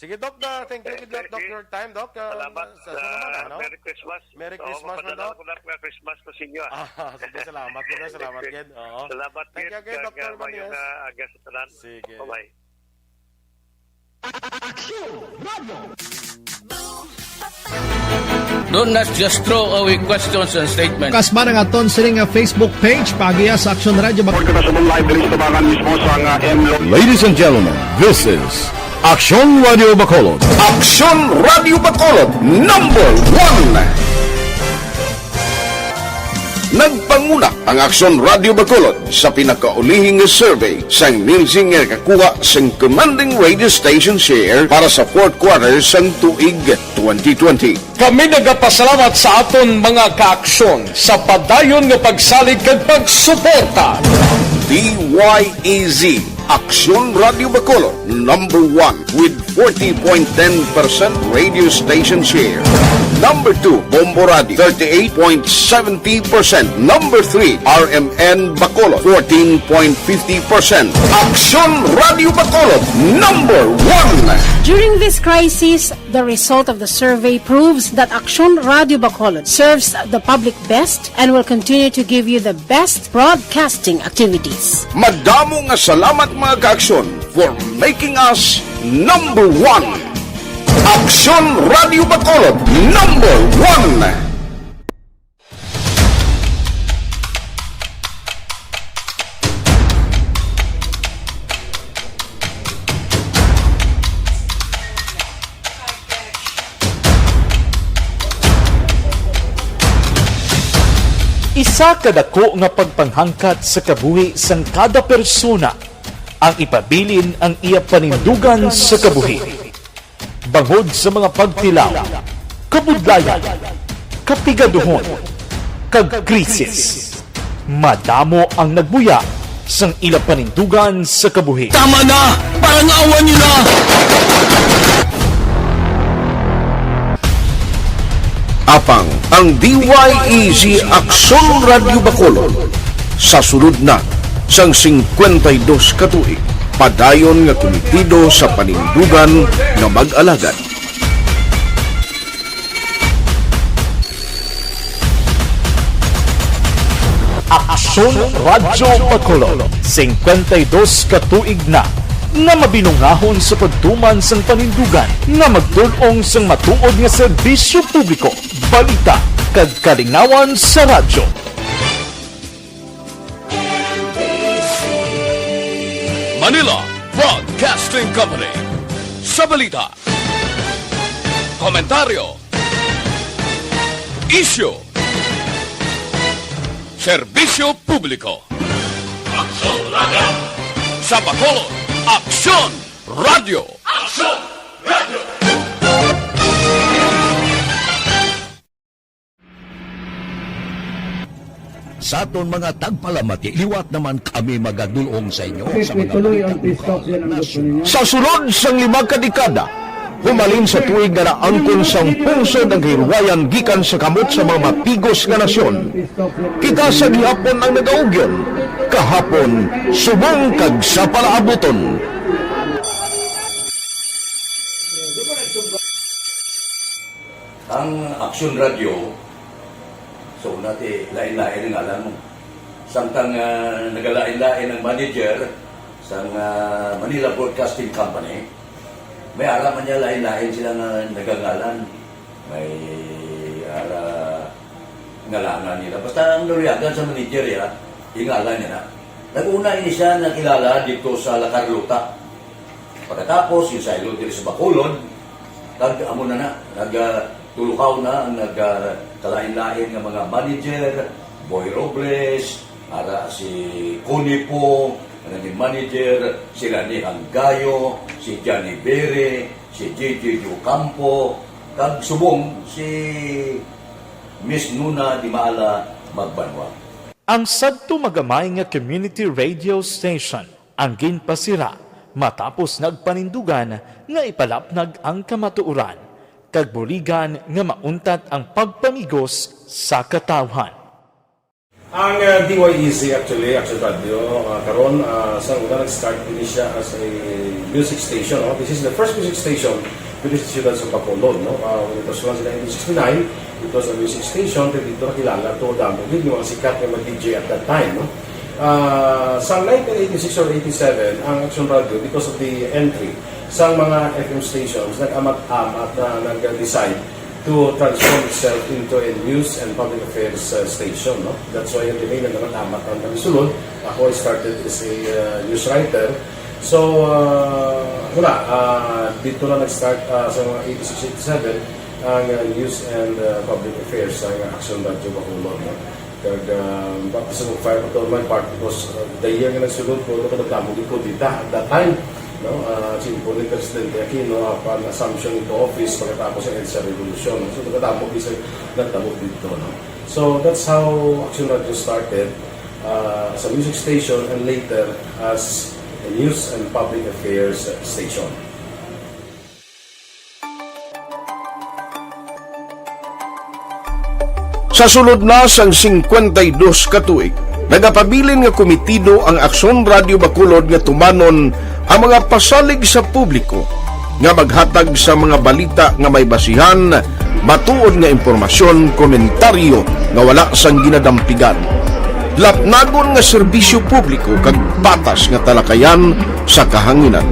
sige, Doc, ah, thank you, Eh, Doc, eh, Doc, eh, your time, Doc. Ah, salamat, sa, sa ah, naman, ano? Merry Christmas. Merry Oo, Christmas, mapadala Doc. ko na nga Christmas ko sa inyo, ah. Ah, sige, salamat gid, salamat gid. Oo. Salamat Thank gid, you, kag, Doctor ah, mayong, Manuel. ah, aga sa tanan. Sige. Bye-bye. Aksyon Radio. Do not just throw away questions and statements. Kasma ang aton sini nga Facebook page, paagiha sa Aksyon Radio. Report kita sa live diri sa tubangan mismo sa nga M Lo- Ladies and gentlemen, this is Aksyon Radio Bacolod. Aksyon Radio Bacolod, number one. Nagpanguna ang Aksyon Radio Bacolod sa pinakaulihing survey sang Nielsen nga nakakuha sang commanding radio station share para sa fourth quarter sang tuig twenty twenty. Kami nagapasalamat sa aton mga kaaksyon sa padayon nga pagsalig kag pagsuporta. D Y E Z, Aksyon Radio Bacolod, number one with forty point ten percent radio station share. Number two, Bombo Radio, thirty-eight point seventy percent. Number three, R M N Bacolod, fourteen point fifty percent. Aksyon Radio Bacolod, number one. During this crisis, the result of the survey proves that Aksyon Radio Bacolod serves the public best and will continue to give you the best broadcasting activities. Madamo nga salamat, mga kaaksyon, for making us number one. Aksyon Radio Bacolod, number one. Isa ka dako nga pagpanghangkat sa kabuhi sang kada persona ang ipabilin ang iya panindugan sa kabuhi. Bangod sa mga pagtilaw, kabudlayan, kapigaduhon, kag krisis, madamo ang nagbuya sang ila panindugan sa kabuhi. Tama na! Parang awan niyo na! Apang ang D Y E Z Aksyon Radio Bacolod sa sulod na sang singkwenta y dos ka tuig, padayon nga kumitido sa panindugan nga mag-alagad. Aksyon Radyo Bacolod, singkwenta y dos ka tuig na nga mabinungahon sa pagtuman sang panindugan nga magtul-ong sang matuod nga serbisyo publiko, balita, kag kalingawan sa radyo. Manila Broadcasting Company. Sa balita, komentaryo, isyu, serbisyo publiko. Aksyon Radyo. Sa Bacolod, Aksyon Radyo. Aksyon Radyo. Sa aton mga tagpalamati, liwat naman kami magadul-ong sa inyo sa mga balita lokal, nasyonal. Sa sulod sang lima ka dekada, Humalin sa tuig nga naangkon sang pungsod ang kahilwayan gikan sa kamot sa mga mapigos nga nasyon. Kita sa gihapon ang nagaugyon, kahapon subong kag sa palaabuton. Ang Aksyon Radyo, so, nati, lain-lain ang ngalan mo. Samtang, ah, nagalain-lain ang manager sang, ah, Manila Broadcasting Company, may ara man niya lain-lain sila nga nagangalan. May ara ngalangan nila. Basta ang naluyagan sa manager, ya, ingalan niya na. Nag-una ini siya nakilala dito sa La Carlota. Pagkatapos, yung saylo diri sa Bacolod, kag amo na na, nag, ah, tulukaw na ang nag, ah, kalain-lain nga mga manager, Boy Robles, ara si Connie po, ang naging manager, si Rani Hanggayo, si Johnny Bere, si J J Ocampo, kag subong si Miss Nuna Dimala Magbanwa. Ang sadto magamay nga community radio station ang ginpasira matapos nagpanindugan nga ipalapnag ang kamatuoran kag buligan nga mauntat ang pagpamigos sa katawhan. Ang, uh, D Y E Z actually, Action Radio, uh, karon, uh, sa una nag-start din siya as a music station. No? This is the first music station dito sa siyudad sa Bacolod, no? Ah, when it was launched in nineteen sixty-nine, it was a music station, kaya dito nakilala to damo gid yung mga sikat nga mga D J at that time, no? Ah, sa nineteen eighty-six or eighty-seven, ang Action Radio, because of the entry sa mga F M stations, nag-amat-amat na nag-decide to transform itself into a news and public affairs, uh, station, no? That's why yung dinay na naman amat ang kami sulod. Ako, I started as a, uh, news writer. So, uh, wala, uh, dito na nag-start, uh, sa mga eighty-six, eighty-seven, ang, uh, news and, uh, public affairs sa Action Radio Bacolod, no? Kag, uh, baptism of fire ko to my part because, uh, the year nga nagsulod ko, ano ko nagdamo di ko dita at that time, no? Uh, simple ni Presidente Aquino, apan assumption into office pagkatapos ng EDSA Revolution. So, nagdamo di sa nagdamo dito, no? So, that's how Action Radio started, uh, as a music station and later as a news and public affairs station. Sa sulod na sang singkwenta y dos ka tuig, nagapabilin nga komitido ang Aksyon Radio Bacolod nga tumanon ang mga pasalig sa publiko nga maghatag sa mga balita nga may basihan, matuod nga impormasyon, komentaryo nga wala sang ginadampigan, lapnagon nga serbisyo publiko kag patas nga talakayan sa kahanginan.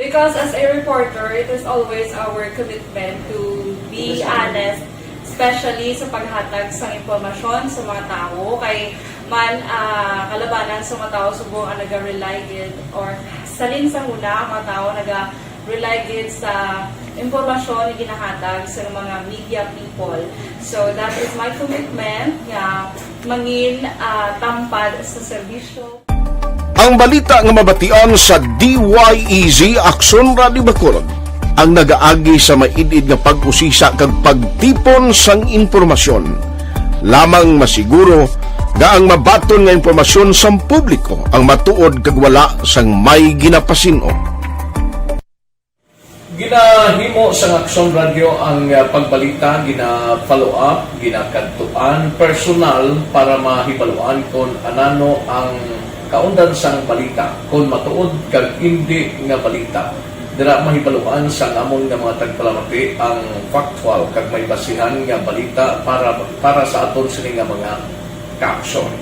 Because as a reporter, it is always our commitment to be honest, especially sa paghatag sang impormasyon sa mga tawo. Kay man, ah, kalabanan sa mga tawo subong ang naga-rely gid, or salin sa huna ang mga tawo naga-rely gid sa impormasyon nga ginahatag sa mga media people. So that is my commitment nga mangin, ah, tampad sa serbisyo. Ang balita nga mabatian sa D Y E Z Aksyon Radio Bacolod ang nagaagi sa maid-id nga pag-usisa kag pagtipon sang impormasyon. Lamang masiguro nga ang mabaton nga impormasyon sang publiko ang matuod kag wala sang may ginapasin-o. Ginahimo sang Aksyon Radio ang, ah, pagbalita, gina-follow up, ginakadtuan personal para mahibaluan kon anano ang kaundan sang balita, kon matuod kag indi nga balita. Dira mahibaluan sang amon nga mga tagpalamati ang factual kag may basihan nga balita para, para sa aton sini nga mga kaaksyon.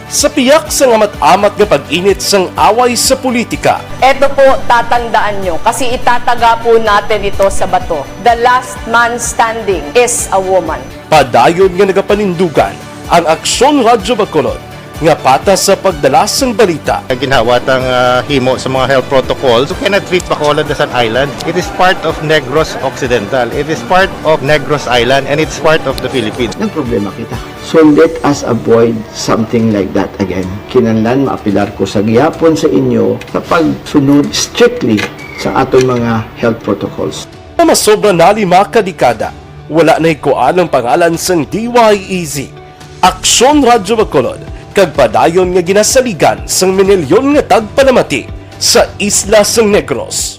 Sa piyak sang amat-amat nga pag-init sang away sa politika, Eto po, tatandaan nyo, kasi itataga po natin ito sa bato. The last man standing is a woman. Padayon nga nagapanindugan ang Aksyon Radyo Bacolod nga patas sa pagdala sang balita. Ginhawa tang, ah, himo sa mga health protocols. You cannot treat Bacolod as an island. It is part of Negros Occidental. It is part of Negros Island, and it's part of the Philippines. Nagproblema kita. So let us avoid something like that again. Kinahanglan maapelar ko sa gihapon sa inyo sa pagsunod strictly sa aton mga health protocols. Nga masobra na lima ka dekada, wala na hikuan ang pangalan sang D Y E Z. Aksyon Radyo Bacolod kag padayon nga ginasaligan sang minilyon nga tagpalamati sa isla sang Negros.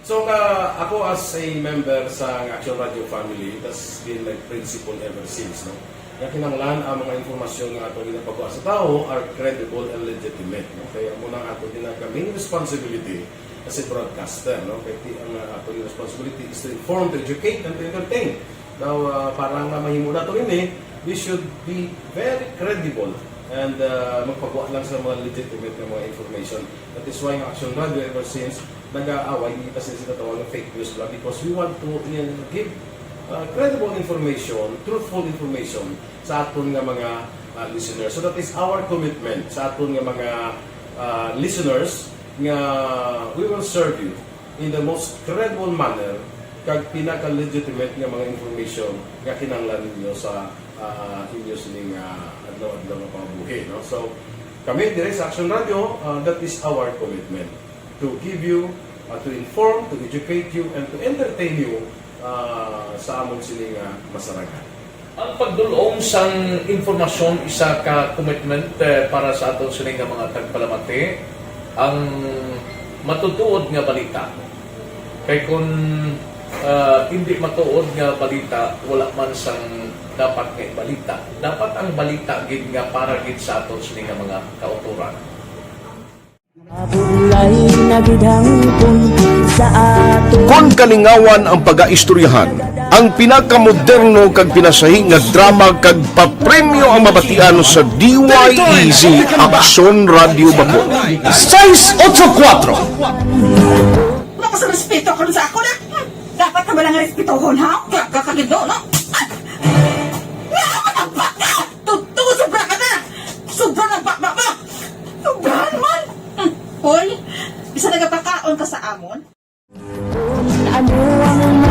So, nga ako as a member sa Action Radio family, tas been my principle ever since, no? Nga kinahanglan ang mga impormasyon nga ato ginapagwa sa tawo are credible and legitimate, no? Kaya amo na ang ato ginaka main responsibility as a broadcaster, no? Kaya ti-, ang, uh, ato responsibility is to inform, to educate, and to entertain. Now, uh, para nga mahimo nato ini, we should be very credible and, uh, magpagwa lang sa mga legitimate nga mga information. That is why ang Action Radio ever since nag-aaway, kita sila sa tawag nga fake news lang because we want to, uh, give, uh, credible information, truthful information sa aton nga mga, uh, listeners. So that is our commitment sa aton nga mga, uh, listeners nga we will serve you in the most credible manner kag pinaka-legitimate nga mga information nga kinahanglan ninyo sa, ah, inyo sining, ah, adlaw-adlaw nga pangabuhi, no? So, kami dire sa Action Radio, ah, that is our commitment to give you, ah, to inform, to educate you, and to entertain you, ah, sa amon sini nga masarangan. Ang pagdul-ong sang impormasyon isa ka commitment, eh, para sa aton sini nga mga tagpalamati. Ang matutuod nga balita. Kay kun, ah, hindi matuod nga balita, wala man sang dapat nga ibalita. Dapat ang balita gid nga para gid sa aton sini nga mga kautoran. Mabulay na gid hangpon sa aton. Kon kalingawan ang pagaistoryahan, ang pinakamoderno kag pinasahi nga drama kag papremyo ang mabatian sa D Y E Z Aksyon Radyo Bacolod. Seis ocho kuatro. Wala ka sa respeto karon sa ako na. Hmm, dapat ka ba lang respetohon, ha? Ka-, ka-, kagindo, no? Ah! Nga, matagpak ka! Totoo, sobra ka na! Sobra na ba, ba, ba? Sobrahan man! Hmm, hoy, bisa nagapakaon ka sa amon?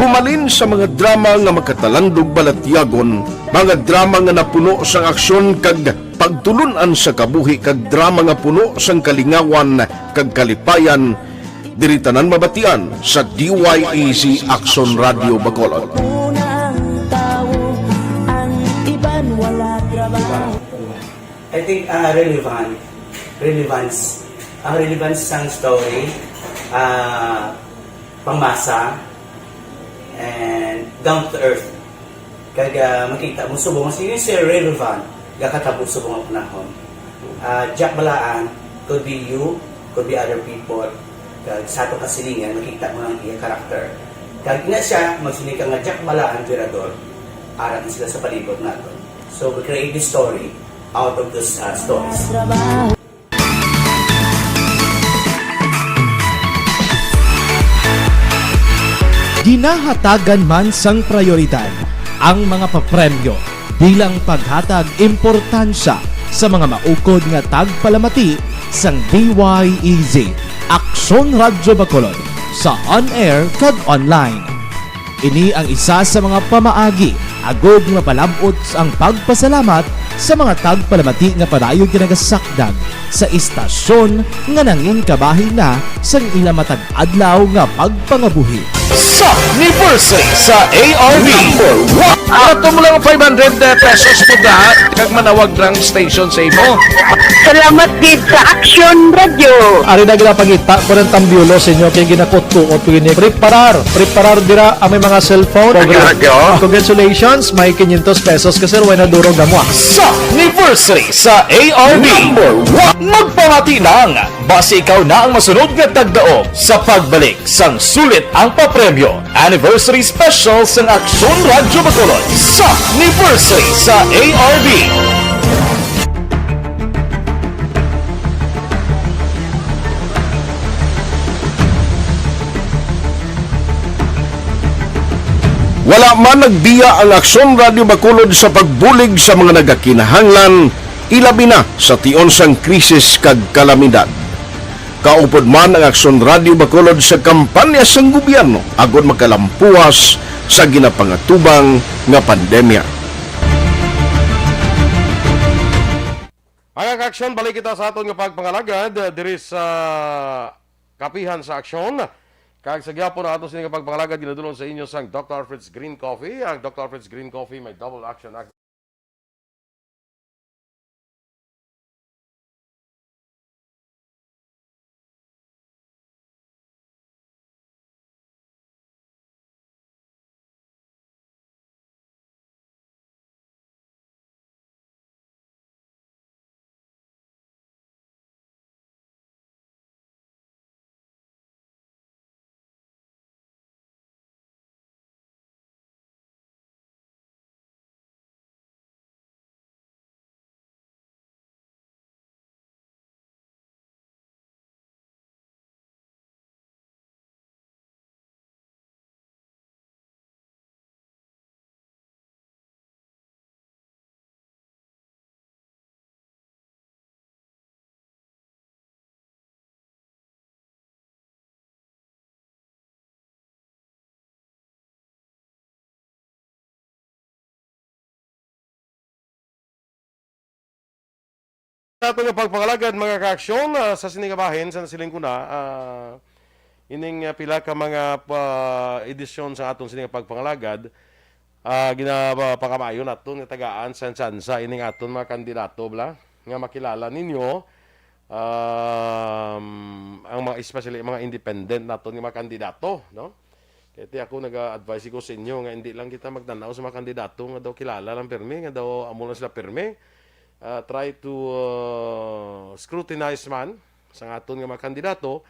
Humalin sa mga drama nga makatalandog balatyagon, mga drama nga napuno sang aksyon kag pagtulun-an sa kabuhi, kag drama nga puno sang kalingawan kag kalipayan, diri tanan mabatian sa D Y E Z Aksyon Radyo Bacolod. I think, ah, relevant. Relevance. Ang relevance sang story, ah, pangmasa, and down to earth. Kag, ah, makita mo subong, sige, sir, relevant, gakatabo subong ang panahon. Ah, Jack Balaan, could be you, could be other people. Kag sa ato kasilingan, makita mo ang iya karakter. Kag ina siya, magsiling ka nga Jack Balaan, Virador, ara na sila sa palibot naton. So, we create this story out of those, uh, stories. Ginahatagan man sang prayoridad ang mga papremyo bilang paghatag importansya sa mga maukod nga tagpalamati sang D Y E Z, Aksyon Radyo Bacolod, sa on-air kag online. Ini ang isa sa mga pamaagi agod mapalab-ot ang pagpasalamat sa mga tagpalamati nga padayon ginagasakdag sa istasyon nga nangin kabahin na sang ila matag adlaw nga pagpangabuhi. Sa anniversary sa A R B. Number one. Ato mo lang five hundred pesos mo da, kag manawag lang station sa imo. Salamat gid sa Action Radio. Ari na ginapangita ko ng tambiulo sa inyo kay ginakutkuot ko ini. Preparar, preparar dira ang may mga cellphone. Action Radio. Congratulations, may quinientos pesos ka, sir, way na durog na mo, ah. Sa anniversary sa A R B. Number one. Magpamati lang. Basi ikaw na ang masunod nga tagdaog sa pagbalik sang sulit ang papremyo. Anniversary Special sang Aksyon Radyo Bacolod sa anniversary sa A R B. Wala man nagbiya ang Aksyon Radyo Bacolod sa pagbulig sa mga nagakinahanglan, ilabi na sa tion sang krisis kag kalamidad. Kaupod man ang Aksyon Radyo Bacolod sa kampanya sang gobyerno agod makalampuas sa ginapangatubang nga pandemya. Mga ka-aksyon, balik kita sa aton nga pagpangalagad, eh, diri sa Kapihan sa Aksyon. Kag sa gihapon na ato sini nga pagpangalagad, ginadulong sa inyo sang Doctor Alfred's Green Coffee. Ang Doctor Alfred's Green Coffee may double action. Sa aton nga pagpangalagad, mga kaaksyon, ah, sa sini nga bahin, sa nasiling ko na, ah, ining, ah, pila ka mga pa-, edisyon sa aton sini nga pagpangalagad, ah, ginapakamaayo naton nga tagaan sa tsansa ining aton mga kandidato, bala, nga makilala ninyo, um, ang mga, especially mga independent naton nga mga kandidato, no? Kaya ti ako naga-advise ko sa inyo nga hindi lang kita magtanaw sa mga kandidato nga daw kilala lang pirmi, nga daw amo lang sila pirmi. Ah, try to, ah, scrutinize man sa aton nga mga kandidato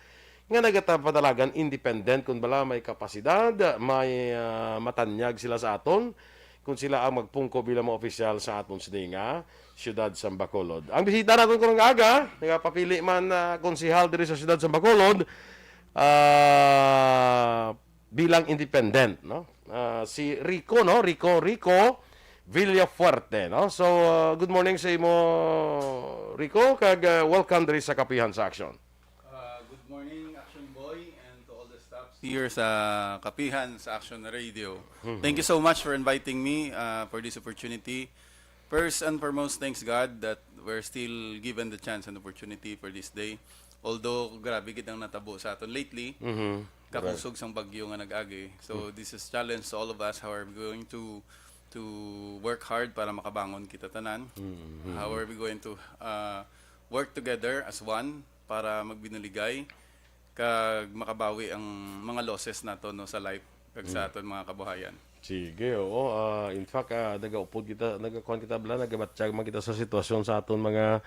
nga nagapadalagan independent, kung bala may kapasidad, may, ah, matanyag sila sa aton, kung sila ang magpungko bilang mga opisyal sa aton sini nga siyudad sa Bacolod. Ang bisita naton karong aga, nagapapili man, ah, konsehal diri sa siyudad sa Bacolod, ah, bilang independent, no? Ah, si Rico, no? Rico, Rico Villafuerte, no? So, ah, good morning sa imo, Rico, kag, ah, welcome diri sa Kapihan sa Action. Uh, good morning, Action Boy, and to all the staffs here sa Kapihan sa Action Radio. Mhm. Thank you so much for inviting me, uh, for this opportunity. First and foremost, thanks God that we're still given the chance and opportunity for this day. Although grabe gid ang natabo sa aton lately, Mhm. kakusog sang bagyo nga nag-agi. So, Mm. this is challenge to all of us. How are we going to to work hard para makabangon kita tanan? Mhm. How are we going to, uh, work together as one para magbinuligay kag makabawi ang mga losses nato, no, sa life kag sa Mm. aton mga kabuhayan? Sige, oo. Ah, in fact, ah, nagaupod kita, nagakuan kita, bala, nagabatyag man kita sa sitwasyon sa aton mga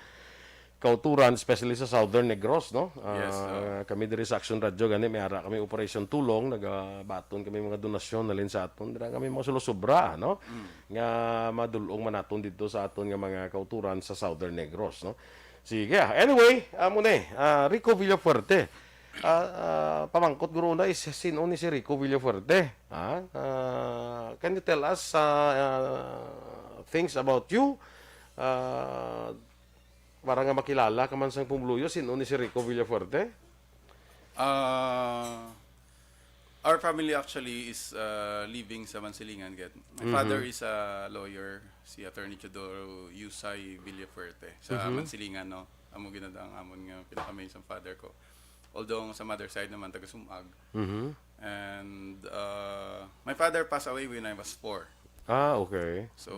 kauturan, especially sa Southern Negros, no? Ah, Yes, oo. kami diri sa Action Radio, gani, may ara kami Operation Tulong, nagabaton kami mga donasyon, nalin sa aton, dira kami mga sulusubra, no? Mm. Nga madul-ong man naton dito sa aton nga mga kauturan sa Southern Negros, no? Sige, ah, anyway, amo ni, ah, Rico Villafuerte. Ah, ah, pamangkot guro na is sin-o ni si Rico Villafuerte? Ha? Ah, can you tell us, ah, ah, things about you? Ah, para nga makilala ka man sang pumuluyo, sin-o ni si Rico Villafuerte? Ah, our family actually is, uh, living sa Mansilingan, gid. My Mhm. father is a lawyer, si Attorney Teodoro Yusay Villafuerte, sa Mhm. Mansilingan, no? Amo ginadang amon nga pinakamain sa father ko. Although sa mother side naman, taga Sumag. Mhm. And, uh, my father passed away when I was four. Ah, okay. So,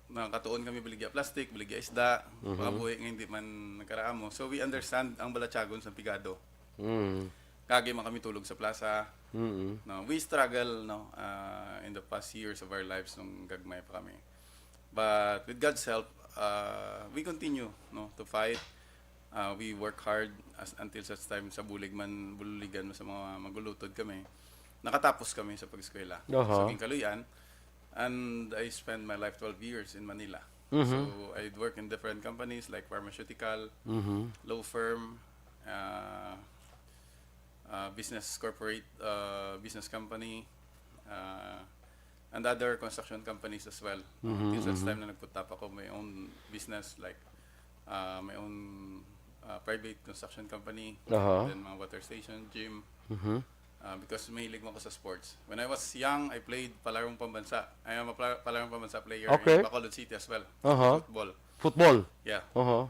nakatuon kami baligya plastic, baligya isda, Mhm. mga buhi nga hindi man nagkaraamo. So, we understand ang balatyagon sa pigado. Mm. Kagi man kami tulog sa plaza. Mm. No, we struggle, no, uh, in the past years of our lives nung gagmay pa kami. But with God's help, uh, we continue, no, to fight. Uh, we work hard as, until such time sa bulig man, bululigan mo sa mga magulutod kami. Nakatapos kami sa pag-eskwela. Aha. Sa Ginkaluyan. And I spent my life twelve years in Manila. Mhm. So, I'd work in different companies like pharmaceutical, Mhm. law firm, uh, uh, business corporate, uh, business company, uh, and other construction companies as well. Mhm, Till such mhm. time na nagputap ako my own business, like, uh, my own, uh, private construction company, Aha. then mga water station, gym. Mhm. Uh, because mahilig mo ako sa sports. When I was young, I played palarong pambansa. I am a pla-, palarong pambansa player Okay. in Bacolod City as well. Aha. Football. Football? Yeah. Aha.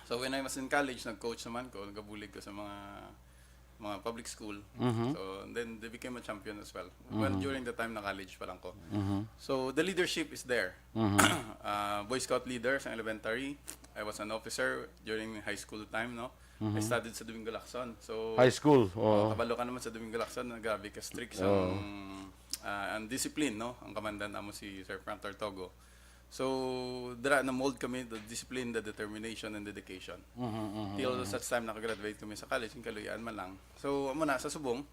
So when I was in college, nag-coach naman ko, nagabulig ko sa mga mga public school. Mhm. So, and then they became a champion as well. When Mhm. during the time na college pa lang ko. Mhm. So, the leadership is there. Mhm. Ah, Boy Scout leader sa elementary. I was an officer during high school time, no? I Mhm. studied sa Domingo Lacson. So, High school, oh, oo. kabalo ka naman sa Domingo Lacson, na grabe ka strict sa Oo. ang, ah, ang discipline, no? Ang kamandan namo si Sir Frank Tortogo. So, dira na-mold kami, the discipline, the determination, and dedication. Mhm, mhm, Till mhm. such time nakagraduate kami sa college, ang kaluyan man lang. So, amo na, sa subong,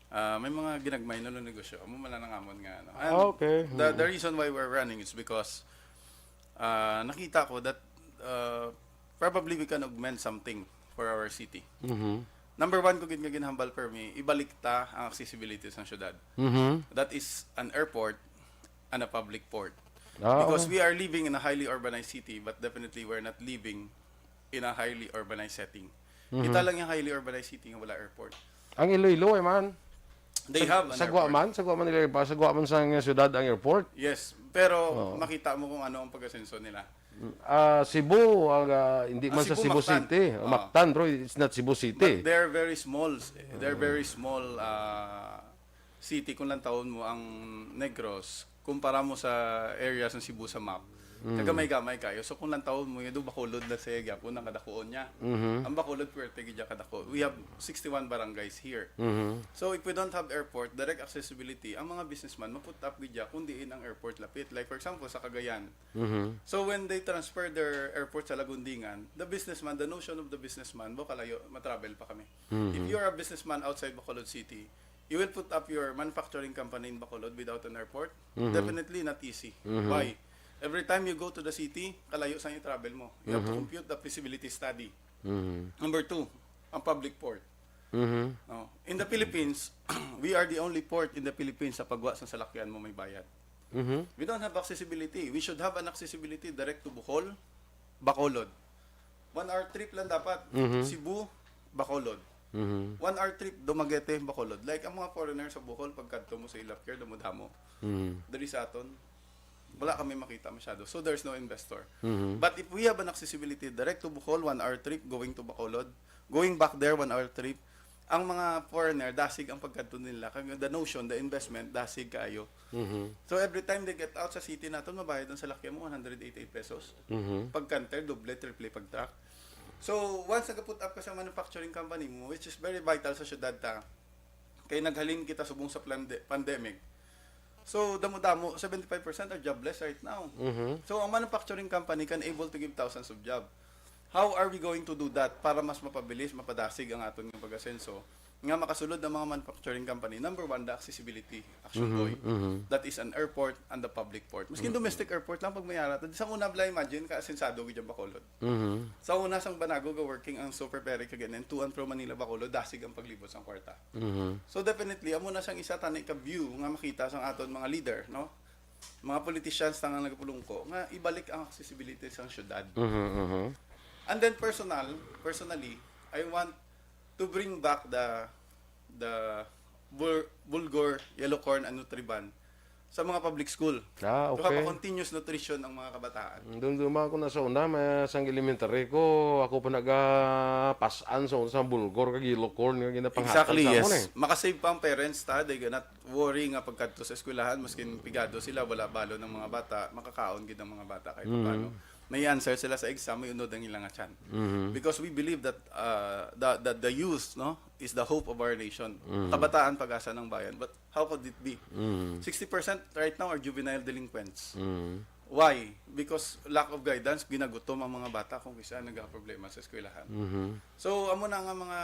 ah, may mga ginagmay na negosyo. Amo man lang ang amon nga, ano. And Ah, okay. the, the Mhm. reason why we're running is because, ah, nakita ko that, ah, probably we can augment something for our city. Mhm. Number one ko gid nga ginhambal permi, ibalik ta ang accessibility sa syudad. Mhm. That is an airport and a public port. Ah, Because okay. we are living in a highly urbanized city, but definitely we're not living in a highly urbanized setting. Mhm. Kita lang yung highly urbanized city nga wala airport. Ang Iloilo, eh, man. They Sag-, have an sagwa airport. man, sagwa man nila, sagwa man sa nga syudad ang airport. Yes, pero Oo. makita mo kung ano ang pag-asenso nila. Ah, Cebu, ang, ah, hindi Ah, man sa Cebu, Cebu Mactan. City. Ah. Mactan, bro. It's not Cebu City. But they're very small. They're very small uh, city kung lantawon mo ang Negros kumpara mo sa area sa Cebu sa map. Kagamay-gamay kayo. So kung lantawon mo, yung Bacolod na siya gyapon ang kadakuon niya. Ang Bacolod, puwerte gid kadako. We have sixty-one barangays here. So if we don't have airport, direct accessibility, ang mga businessman ma-put up gid ya kung diin ang airport lapit. Like for example, sa Cagayan. So when they transfer their airport sa Lagundingan, the businessman, the notion of the businessman, bo kalayo, ma-travel pa kami. If you're a businessman outside Bacolod City, you will put up your manufacturing company in Bacolod without an airport. Definitely not easy. Why? Every time you go to the city, kalayo sa i-travel mo. You have to compute the feasibility study. Number two, ang public port. No? In the Philippines, we are the only port in the Philippines sa pagwa sa salakyan mo may bayad. We don't have accessibility. We should have an accessibility direct to Bohol, Bacolod. One hour trip lang dapat. Cebu, Bacolod. One hour trip, Dumaguete, Bacolod. Like, ang mga foreigner sa Bohol, pagkadto mo sa Ilapir, damo-damo. Diri sa aton, wala kami makita masyado. So, there's no investor. But if we have an accessibility direct to Bohol, one hour trip, going to Bacolod, going back there, one hour trip, ang mga foreigner, dasig ang pagkadto nila. Kag the notion, the investment, dasig kaayo. So, every time they get out sa city naton, mabayad ang salakyan mo, one hundred eighty-eight pesos. Pag canter, doble, triple pag truck. So, once nag-put up ka sa manufacturing company mo, which is very vital sa syudad ta, kay naghalin kita subong sa plande- pandemic. So, damo-damo, seventy-five percent are jobless right now. So, ang manufacturing company can able to give thousands of job. How are we going to do that para mas mapabilis, mapadasig ang aton nga pag-asenso? Nga makasulod ang mga manufacturing company. Number one, the accessibility, Action Boy. That is an airport and the public port. Maskin domestic airport lang pag may ara. Sa una, bala, imagine ka, asensado gid ang Bacolod. Sa una, sang Banago ga working ang Super Ferry kag N N, to and from Manila, Bacolod, dasig ang paglibot sang kwarta. So definitely, amo na sang isa tani ka view nga makita sang aton mga leader, no? Mga politicians na nga nagapulungko, nga ibalik ang accessibility sang syudad. And then personal, personally, I want to bring back the the bul- bulgur, yellow corn, and Nutriban sa mga public school. Ah, To have a okay. continuous nutrition ang mga kabataan. Dumduma ko na sa una, may sang elementary ko, ako pa nagapas-an sa una sa bulgur kag yellow corn nga ginapanghatan Exactly, sa amon yes. Eh. Makasave pa ang parents ta, they not worry nga pagkadto sa eskwelahan, maskin pigado sila, wala balon ang mga bata, makakaon gid ang mga bata kahit paano. May answer sila sa exam, may unod ang ilang tiyan. Because we believe that uh, the, the the youth, no, is the hope of our nation. Kabataan, pag-asa ng bayan. But how could it be? Sixty percent right now are juvenile delinquents. Why? Because lack of guidance, ginagutom ang mga bata kung kisa nagkaproblema sa eskwelahan. So, amo na nga mga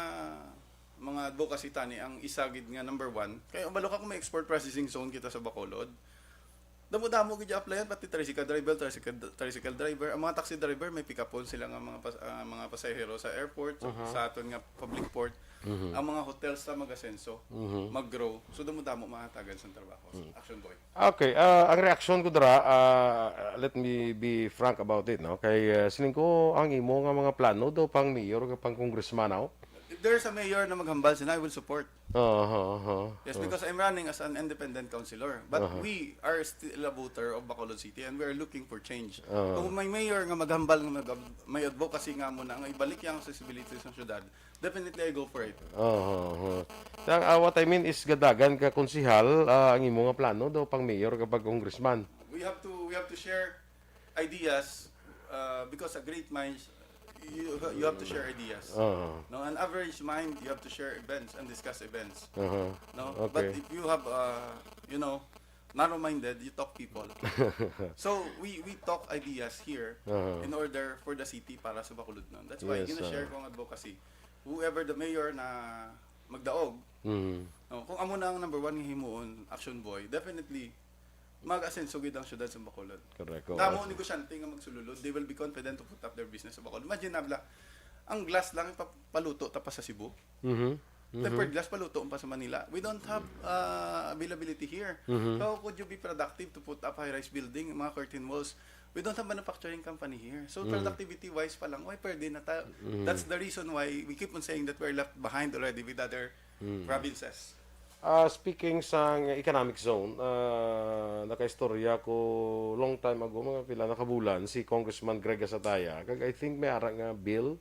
mga advocacy tani ang isa gid nga number one. Kay balo ka kung may export processing zone kita sa Bacolod, damo-damo gid applyan, pati tricycle driver, tricycle, tricycle driver. Ang mga taxi driver, may pick-upon sila nga mga pas, ah, mga pasahero sa airport, sa, sa aton nga public port. Ang mga hotels na mag-asenso, mag-grow. So damo-damo mahatagan sa trabaho. Action Boy. Okay, ah, ang reaksyon ko dira, ah, let me be frank about it, no? Kay ah, siling ko ang imo nga mga plano daw pang mayor ka pang congressman, no? If there's a mayor na maghambal sina, I will support. Aha, aha. Yes, because I'm running as an independent councilor. But we are still a voter of Bacolod City and we are looking for change. Kung may mayor nga maghambal nga mag- may advocacy nga mo na nga ibalik yung accessibility sa syudad, definitely I go for it. Aha, aha. Ang, ah, what I mean is gadagan ka konsihal, ah, ang imo nga plano daw pang mayor ka pag congressman. We have to we have to share ideas uh, because a great minds you you have to share ideas. Aha. No, an average mind you have to share events and discuss events. Aha. No, but Okay. if you have uh, you know narrow-minded, you talk people. So we we talk ideas here Uh-huh. in order for the city para sa Bacolodnon. That's why Yes, gina-share uh-huh. ko ang advocacy. Whoever the mayor na magdaog, Mm. no, kung amo na ang number one nga himuon, Action Boy, definitely mag-asenso gid ang syudad sa Bacolod. Correct. Damo negosyante nga magsululod, they will be confident to put up their business sa Bacolod. Imagine na bala, ang glass lang ipapaluto ta pa sa Cebu. Mhm. Tempered glass paluto pa sa Manila. We don't have uh, availability here. So how could you be productive to put up high-rise building, mga curtain walls? We don't have manufacturing company here. So productivity-wise pa lang, why pwede na ta? That's the reason why we keep on saying that we're left behind already with other provinces. Ah, speaking sa economic zone, ah, nakaistorya ko long time ago, mga pila na ka bulan, si Congressman Greg Gasataya. Kag I think may ara nga bill,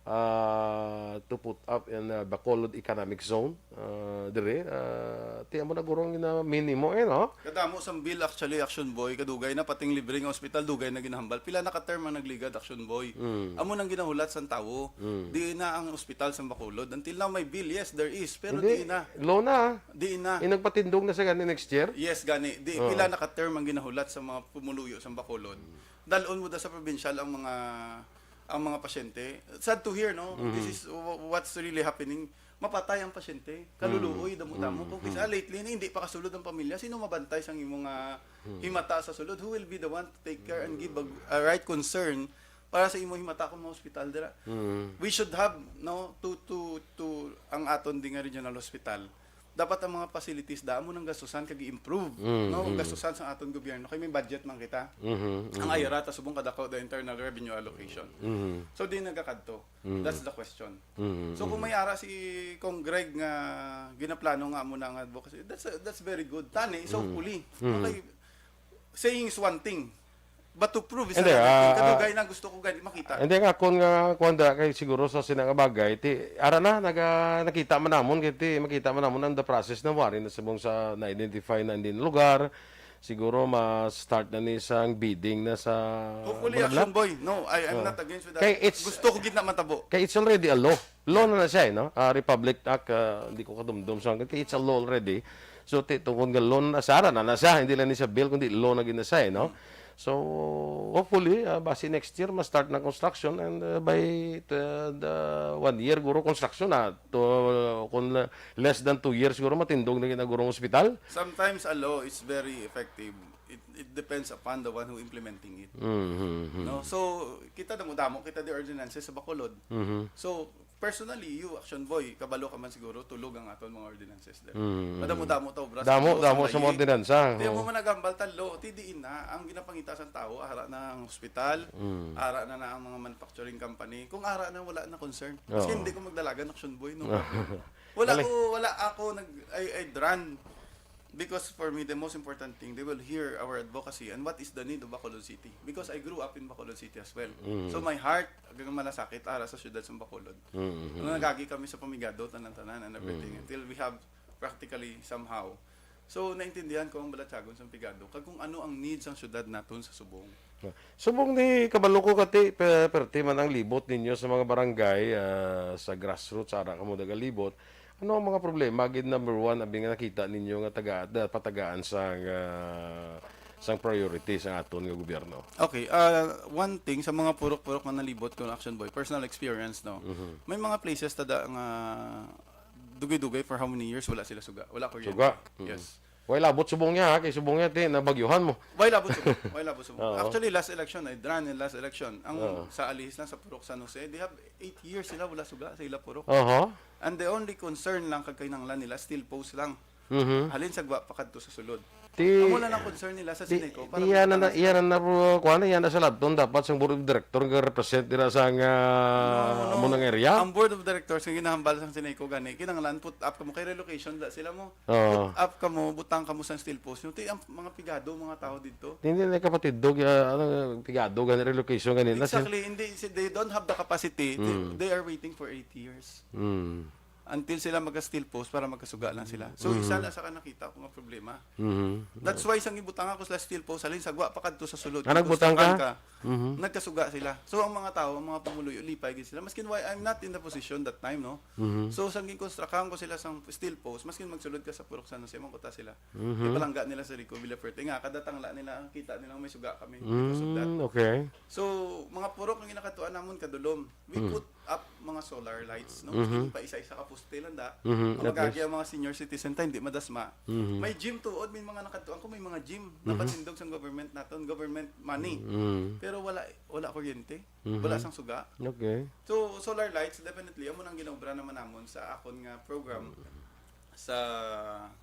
ah, to put up in, ah, Bacolod Economic Zone, ah, dire. Ah, ti amo na guro ang gina-, minimo, eh, no? Kadamo sang bill, actually, Action Boy, kadugay na, pating libre nga ospital, dugay na ginahambal. Pila na ka term ang nagligad, Action Boy? Mm. Amo nang ginahulat sang tawo. Mm. Di na ang ospital sa Bacolod. Until now, may bill, yes, there is, pero Hindi, di na. Law na. Di na. Inagpatindog na sa gani next year? Yes, gani. Di, Oo. Pila na ka term ang ginahulat sa mga pumuluyo sa Bacolod. Dalon mo da sa provincial ang mga, ang mga pasyente. Sad to hear, no? Mhm. This is w-, what's really happening. Mapatay ang pasyente. Kaluluoy, Mm. damo-damo. Mm. Kung kisa Mm. lately, hindi pa kasulod ang pamilya, sino mabantay sang imong, ah, Mm. himata sa sulod? Who will be the one to take care and give a, a right concern para sa imo himata kung ma-hospital dira? Mm. We should have, no, to, to, to, ang aton di nga regional hospital, dapat ang mga facilities da amo nang gastusan kag i-improve, Mm, no? Ang mm. gastusan sa aton gobyerno kay may budget man kita. Mhm, Ang mhm. ayara ta subong kadako the internal revenue allocation. Mhm. So, di nagakadto. Mm. That's the question. Mm, So, kung mm. may ara si Cong Greg nga ginaplano nga amo na ang advocacy, that's, that's very good. Tani, so Mm. hopefully. Mm. Okay, saying is one thing, but to prove is Hindi, another thing. ah, Kadugay ah, na gusto ko gani makita. Hindi nga, kung nga, kung da, kay siguro sa sina nga bagay, ti, ara na, naga, nakita man namon, kay ti, makita man namon ang the process na wari na subong sa na-identify na hindi na lugar. Siguro ma-start na ni sang bidding na sa Hopefully, Bulablak. Action Boy. No, I, I'm Oh. not against with that. Kay it's Gusto ko gid na matabo. Kay it's already a law. Law na na siya, eh, no? Ah, Republic Act, ah, hindi ko kadumdum sa hanggang. Kay it's a law already. So, ti-, tungkol nga law na siya, ara na na siya. Hindi lang ni siya bill, kundi law na gid na siya, eh, no? Mm. So, hopefully, ah, basi next year, ma-start na construction and, ah, by, uh, the one year, guro, construction na. To, kung le-, less than two years, guro, matindog na gid na gurong ospital. Sometimes a law is very effective. It, it depends upon the one who implementing it. Mm-hmm. No? So, kita damo-damo, kita di ordinances sa Bacolod. Mm-hmm. So, personally, you, Action Boy, kabalo ka man siguro, tulog ang aton mga ordinances there. Mm-hmm. Madamo-damo ta obra sa Damo, Bacolod, damo sa sa mga layi. ordinansa. Di mo Oo. man nagambal ta law, ti diin na, ang ginapangita sa tao, ara na ang hospital, Mm. ara na na ang mga manufacturing company. Kung ara na, wala na concern. Kasi Oo. hindi ko magdalagan, Action Boy, no? Wala Dali. ko, wala ako nag, I, I run. Because for me, the most important thing, they will hear our advocacy and what is the need of Bacolod City. Because I grew up in Bacolod City as well. Mm. So my heart, agang malasakit, ara sa syudad sa Bacolod. Mm, mm, Nung mm. nagagi kami sa pamigado, tanan-tanan and everything, Mm. until we have practically somehow. So, naintindihan ko ang balatyagon sa pigado, kag kung ano ang need sang syudad naton sa subong. Subong ni kabalo ko kati, pe-, perti man ang libot ninyo sa mga barangay, ah, sa grassroots, ara kamo nagalibot. Ano ang mga problema gid, number one, abi nga nakita ninyo nga taga-, da-, patagaan sang, ah, sang priority sa aton nga gobyerno? Okay, ah, one thing, sa mga purok-purok nga nalibot ko, Action Boy, personal experience, no? Mhm. May mga places tada nga dugay-dugay for how many years wala sila suga, wala kuryente. Suga. Mhm. Yes. Way labot subong niya, ha? Kay subong niya, ti, nabagyuhan mo. Way labot subong. Way labot subong. Oo. Actually, last election, I ran in last election. Ang Oo. sa Alihis lang, sa Purok San Jose, they have eight years sila wala suga sa ila purok. Oho. And the only concern lang kag kinahanglan nila, steel post lang. Mhm. Halin sa gwa pa kadto sa sulod. Ti-, Amo lang ang concern nila sa ti-, Sineco para ti-, yan na, mabutangan yan sila. na, na, kuwan na, yan na sa labton dapat sang board of director nga represent nila sa nga, No, no, no. amo nang area. Ang board of directors nga ginahambal sang Sineco gani, kinahanglan put up kamo kay relocation da sila mo. Oo. Put up kamo, butang kamo sa steel post nyo. Ti, ang mga pigado, mga tao dito. Hindi na kapatid, dog, ah, ano, pigado, gani, relocation, gani, na sin- Exactly, hindi, si-, they don't have the capacity. They, Mm. they are waiting for eight years. Mm. Until sila magka-steel post para magkasuga lang sila. So, Mm. isa na sa ka nakita ko nga problema. Mm-hmm. That's why sang ibutang ako sila steel post, halin sa gwa pa kadto sa sulod. Ah, Kung nagbutang ka? construction ka, Mhm. nagkasuga sila. So, ang mga tao, ang mga pumuluyo, lipay gid sila. Maskin why, I'm not in the position that time, no? Mhm. So, sang ginkonstrukahan ko sila sang steel post, maskin magsulod ka sa Purok San Jose, mangkuta sila. Mhm. Ipalangga nila sa Rico Villafuerte. Nga, kada tangla nila, ang kita nila may suga kami because of that. Mm, okay. So, mga purok ang ginakatuan namon kadulom. We Mm. put up mga solar lights, no? Mhm. Maskin pa isa-isa ka poste lang da. Mhm, Ang at magagi least. ang mga senior citizen ta, hindi madasma. Mhm. May gym tuod, may mga nakatuan ko, may mga gym. Mhm. Napatindog sang government naton, government money. Mhm. Pero wala, wala kuryente. Mhm. Wala sang suga. Okay. So, solar lights, definitely, amo nang ginobra naman namon sa akon nga program. sa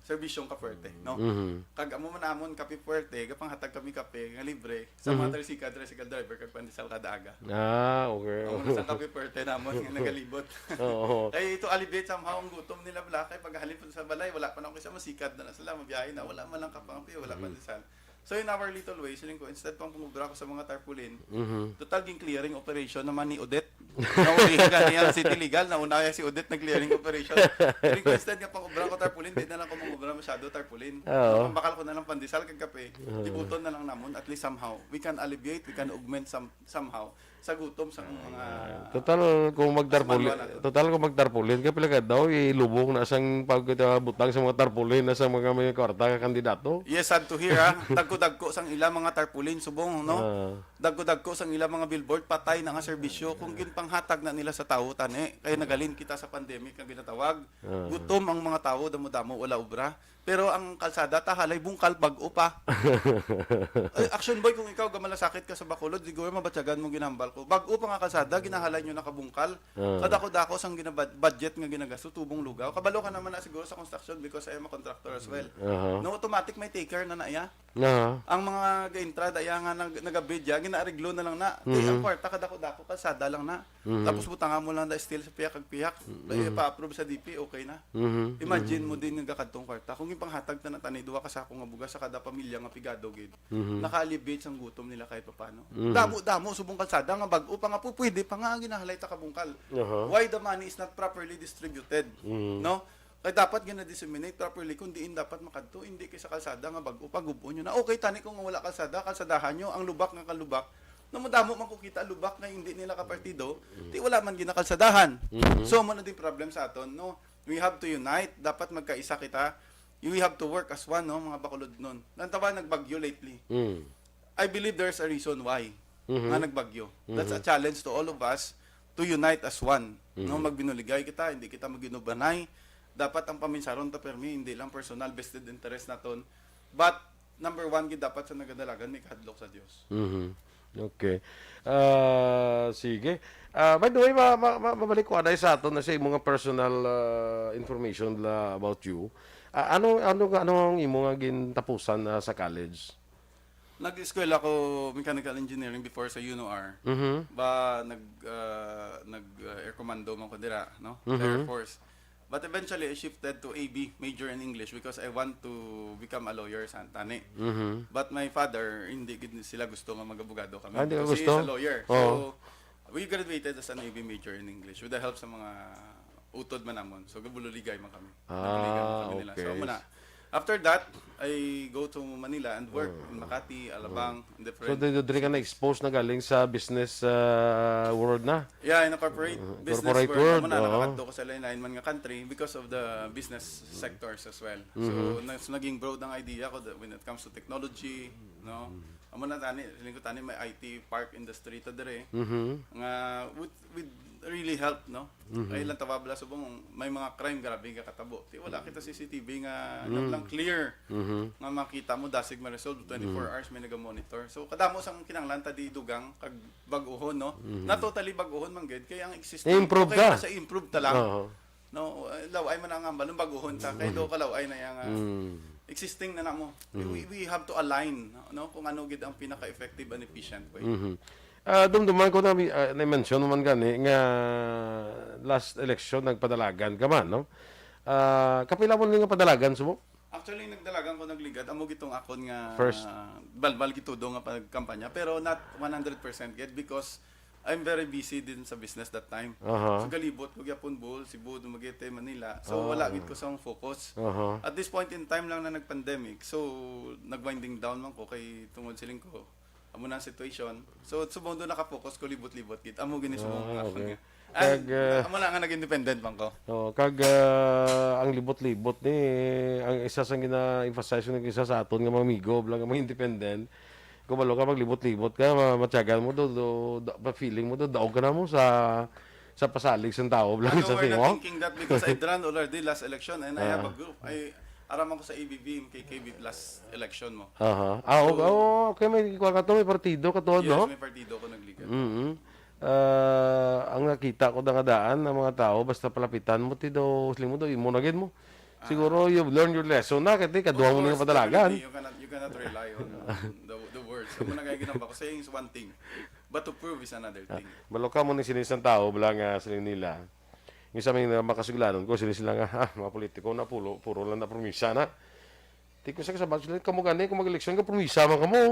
serbisyong Kapuerte, no? Mhm. Kag amo man amon Kape Puerte, gapanghatag kami kape nga libre sa Mhm. mga tricycle, tricycle driver kag pandesal kada aga. Ah, okay. Amo na sa Kape Puerte namon nga nagalibot. Oo. Kay to alleviate somehow ang gutom nila bala, kay paghalin pa sa balay, wala pa na, kay sa masikad na, na sila, mabiyahe na, wala man lang kapangpi, wala Mhm. pandesal. So in our little way, siling ko, instead pang pangubra ko sa mga tarpaulin, Mhm. total ging clearing operation naman ni Odette. Naulihan ka niya ang City Legal, nauna kaya si Odette nag-clearing operation. Siling ko, instead nga pang-ubra ko tarpaulin, di na lang ko mangubra masyado tarpaulin. Oo. Bakal ko na lang pandesal kag kape. Oo. Ibuton na lang namon, at least somehow we can alleviate, we can augment some, somehow sa gutom sa mga Total, kung magtarpaulin, Mas manual na to. Total, kung magtarpaulin ka, pila ka daw ilubong na sang pagkita butang sa mga tarpaulin na sa mga may kwarta nga kandidato? Yes, sad to hear, ha. Dagko-dagko sang ila mga tarpaulin, subong, no? Ah, Dagko-dagko sang ila mga billboard, patay na nga serbisyo. Kung ginpanghatag na nila sa tawo, tani, kay nagalin kita sa pandemic nga ginatawag. Ah. Gutom ang mga tawo, damo-damo, wala obra. Pero ang kalsada, tahalay bungkal, bag-o pa. Ay, Action Boy, kung ikaw gamalasakit ka sa Bacolod, siguro mabatyagan mo ginambal ko. Bag-o pa nga kalsada, ginahalay nyo nakabungkal. Ah. Kadako-dako sang ginabad-, budget nga ginagasto, tubong lugaw. Kabalo ka naman na siguro sa construction because I am a contractor as well. Aha. No, automatic may taker na na iya. Aha. Ang mga gaintrada iya nga nag nagabid ya, ginaareglo na lang na. Di, Mhm. ang kwarta kadako-dako, kalsada lang na. Mhm. Tapos butangan mo lang na steel sa pihak kag pihak. Mhm. Kaya pa-approve sa D P, okay na. Mhm. Imagine Mhm. mo din nga gakadtong kwarta. Kung ipanghatag na na tani, duha ka sako nga bugas sa kada pamilya nga pigado gid. Mhm. Naka-alleviate sang gutom nila kahit papano. Mhm. Damo-damo, subong kalsada nga bag-o pa nga po, pwede pa nga ginahalay ta kabungkal. Aha. Why the money is not properly distributed? Mhm. No? Kay dapat gina-disseminate properly kung diin dapat makadto, hindi kay sa kalsada nga bag-o pa, gub-on nyo na. Okay, tani kung wala kalsada, kalsadahan nyo ang lubak nga kalubak. Namadamo man ko kita lubak nga hindi nila kapartido, di wala man ginakalsadahan. Mhm. So, mo na din problem sa aton, no? We have to unite, dapat magkaisa kita. We have to work as one, no, mga Bacolodnon. Nantawa nagbagyo lately. Mm. I believe there's a reason why Mhm. nga nagbagyo. That's a challenge to all of us to unite as one. No, Mhm. magbinuligay kita, hindi kita maginubanay. Dapat ang paminsaron ta permi, hindi lang personal vested interest naton. But number one gid dapat sa nagadalagan, may kahadlok sa Dios. Mhm. Okay. Ah, sige. Ah, by the way, ma, ma, ma, mabalik ko anay sa aton na sa imong nga personal, ah, information la about you. Ah, ano ano nga ano ang imo nga gintapusan, ah, sa college? Nag-eskwela ko mechanical engineering before sa UNOR. Mhm. Ba nag ah, nag ah, air commando man ko dira, no? Sa Mhm. Air Force. But eventually I shifted to A B, major in English, because I want to become a lawyer sa tani. Mhm. But my father, hindi gid sila gusto nga mag-abogado kami Ah, hindi ka because he gusto? is a lawyer. Oo. So we graduated as an A B major in English with the help sa mga utod man namon. So gabuloligay man kami. Nabuligay man Ah, kami nila. So okay. amo na. After that, I go to Manila and work in Makati, Alabang, in So, different dito diri ka na-expose na galing sa business, ah, world na? Yeah, in a corporate Uh, business corporate world, world, amo na, oo. Nakakadto ko sa lain-lain man nga country because of the business sectors as well. So, Mhm. na, so naging broad ang idea ko that when it comes to technology, no? Amo na tani, siling ko tani may I T park industry ta dire Mhm. nga would, would really help, no? Mhm. Ay lang tawag bala subong may mga crime grabe nga katabo. Ti wala kita C C T V nga Mm. lang clear Mhm. nga makita mo dasig ma-resolve twenty-four Mm. hours may naga-monitor. So kadamo sang kinahanglan ta di dugang kag bag-ohon, no? Mhm. Not totally bag-ohon man gid kay ang existing I-improve okay ta. Na sa improve ta lang. Oo. No, eh, law-ay man ang ambal, ang bag-ohon ta kay do ka law-ay na yang ah, Mm. existing na namo. Mhm. We, we have to align, no, no, kung ano gid ang pinaka-effective and efficient way. Mhm. Ah, dumduman ko na, ah, na-mention mo man gani nga last election nagpadalagan ka man, no? Ah, kapila mo ni nga padalagan subong? Actually, nagdalagan ko nagligad, amo gitong akon nga First. Balbal gitudo nga pagkampanya, pero not one hundred percent gid because I'm very busy din sa business that time. Aha. So galibot ko gyapon Bohol, Cebu, Dumaguete, Manila. So Ah. Wala gid ko sa akong focus. Aha. At this point in time lang na nag-pandemic, so nag-winding down man ko kay tungod siling ko amo na ang situation. So subong do naka-focus ko libot-libot gid. Amo gini subong Ah, nga ako okay. nga. Kag, And, ah, amo na nga naging independent man ko. Oh, kag ah, ang libot-libot ni ang isa sa gina-emphasize ng isa sa aton nga mga amigo, bala nga mga independent. Kung balo ka maglibot-libot ka, ma- matyagan mo do, do, da- pa feeling mo do, daog ka na mo sa sa pasalig sa tao, bala Ano, sa we're simo. not thinking that because I ran already last election and I have Ah. a group. I aram ako sa A B B, M K K B last election mo. Aha. Ah, So, okay. Oh, okay, may kuha ka to, may partido ka to, Yes, no? May partido ko nagligad. Mm. Ah, ang nakita ko na nga daan ng mga tao, basta palapitan mo, ti daw, sling mo daw, imo na gid mo. Siguro you've learned your lesson na, kay kaduha mo na nga padalagan. You cannot, you cannot rely on the, the words. Amo na kay ginamba ko, saying is one thing, but to prove is another thing. Balo ka mo ni sini sang tao, bala nga sila nila. Yung sa mga makasuglanon ko, sila sila nga, ah, mga politiko na pulo, puro lang na promisa na. Di ko sa kasabat sila, kamo gani, kung mag-eleksyon ka, promisa man kamo.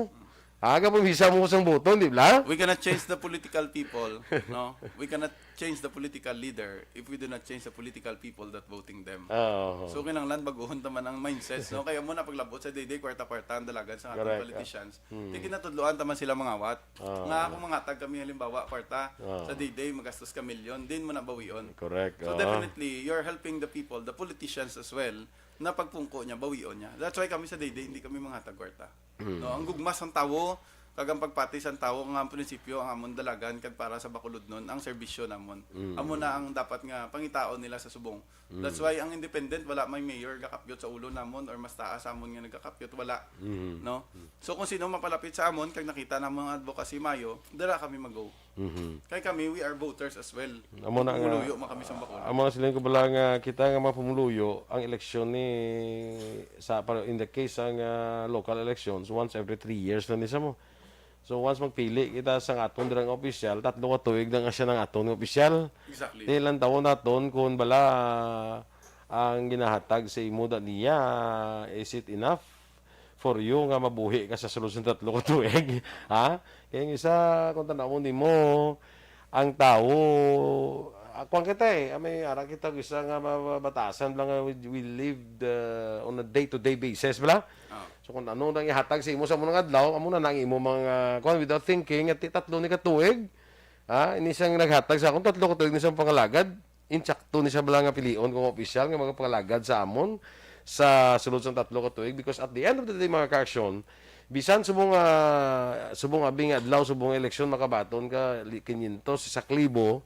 Ah, ka promisa mo sang boto, di ba? We cannot change the political people, no? We cannot change the political leader if we do not change the political people that voting them. Oo. So, kinahanglan baguhon ta man ang mindsets, no? Kaya mo na paglabot sa day-day, kwarta-kwarta ang dalagan sa atong Correct. Politicians. Di kinatudloan ta man sila mangawat. Nga kung mangatag kami, halimbawa, kwarta, sa day-day, magastos ka milyon, din mo na bawion. Correct. So, Oo. Definitely, you're helping the people, the politicians as well, na pagpungko niya, bawion niya. That's why kami sa day-day, hindi kami manghatag kwarta. No, ang gugma sang tawo, kag ang pagpati sang tawo nga ang prinsipyo ang amon dalagan kag para sa Bacolodnon ang serbisyo namon. Amo na ang dapat nga pangitaon nila sa subong. That's why ang independent wala may mayor gakapyot sa ulo namon or mas taas sa amon nga nagakapyot, wala. No? So kung sino mapalapit sa amon kag nakita namon ang advocacy mayo, dira kami mag-go. Kay kami, we are voters as well. Amo na nga. Pumuluyo man kami sa Bacolod. Amo na sila ko bala nga kita nga mga pumuluyo, ang eleksyon ni sa pa- in the case sang ah, local elections, once every three years na ni sa mo. So once magpili kita sa aton dirang opisyal, tatlo ka tuig na nga siya ng aton nga opisyal. Exactly. Di lang tawon naton kung bala ang ginahatag sa imo da niya, is it enough for you nga mabuhi ka sa sulod sa tatlo ka tuig? Ha? Kaya yung isa, kung tanaw mo nimo, ang tao, ah, kuwan kita eh, ah, may ara kita isa nga ma- ma- batasan lang nga we, we live the, on a day-to-day basis, bala? Ah. So kung ano nang ihatag sa imo sa mga adlaw, amo na nang imo mga, kuwan, without thinking, at tatlo ni katuig, ha? Ini siyang naghatag sa akong tatlo katuig ni siyang pangalagad, insakto ni siya bala nga pilion kung opisyal nga mga pangalagad sa amon sa sulod sang tatlo ka tuig, because at the end of the day, mga ka-aksyon, bisan subong nga subong abi nga adlaw, subong nga eleksyon, makabaton ka li- quinientos, isa ka libo,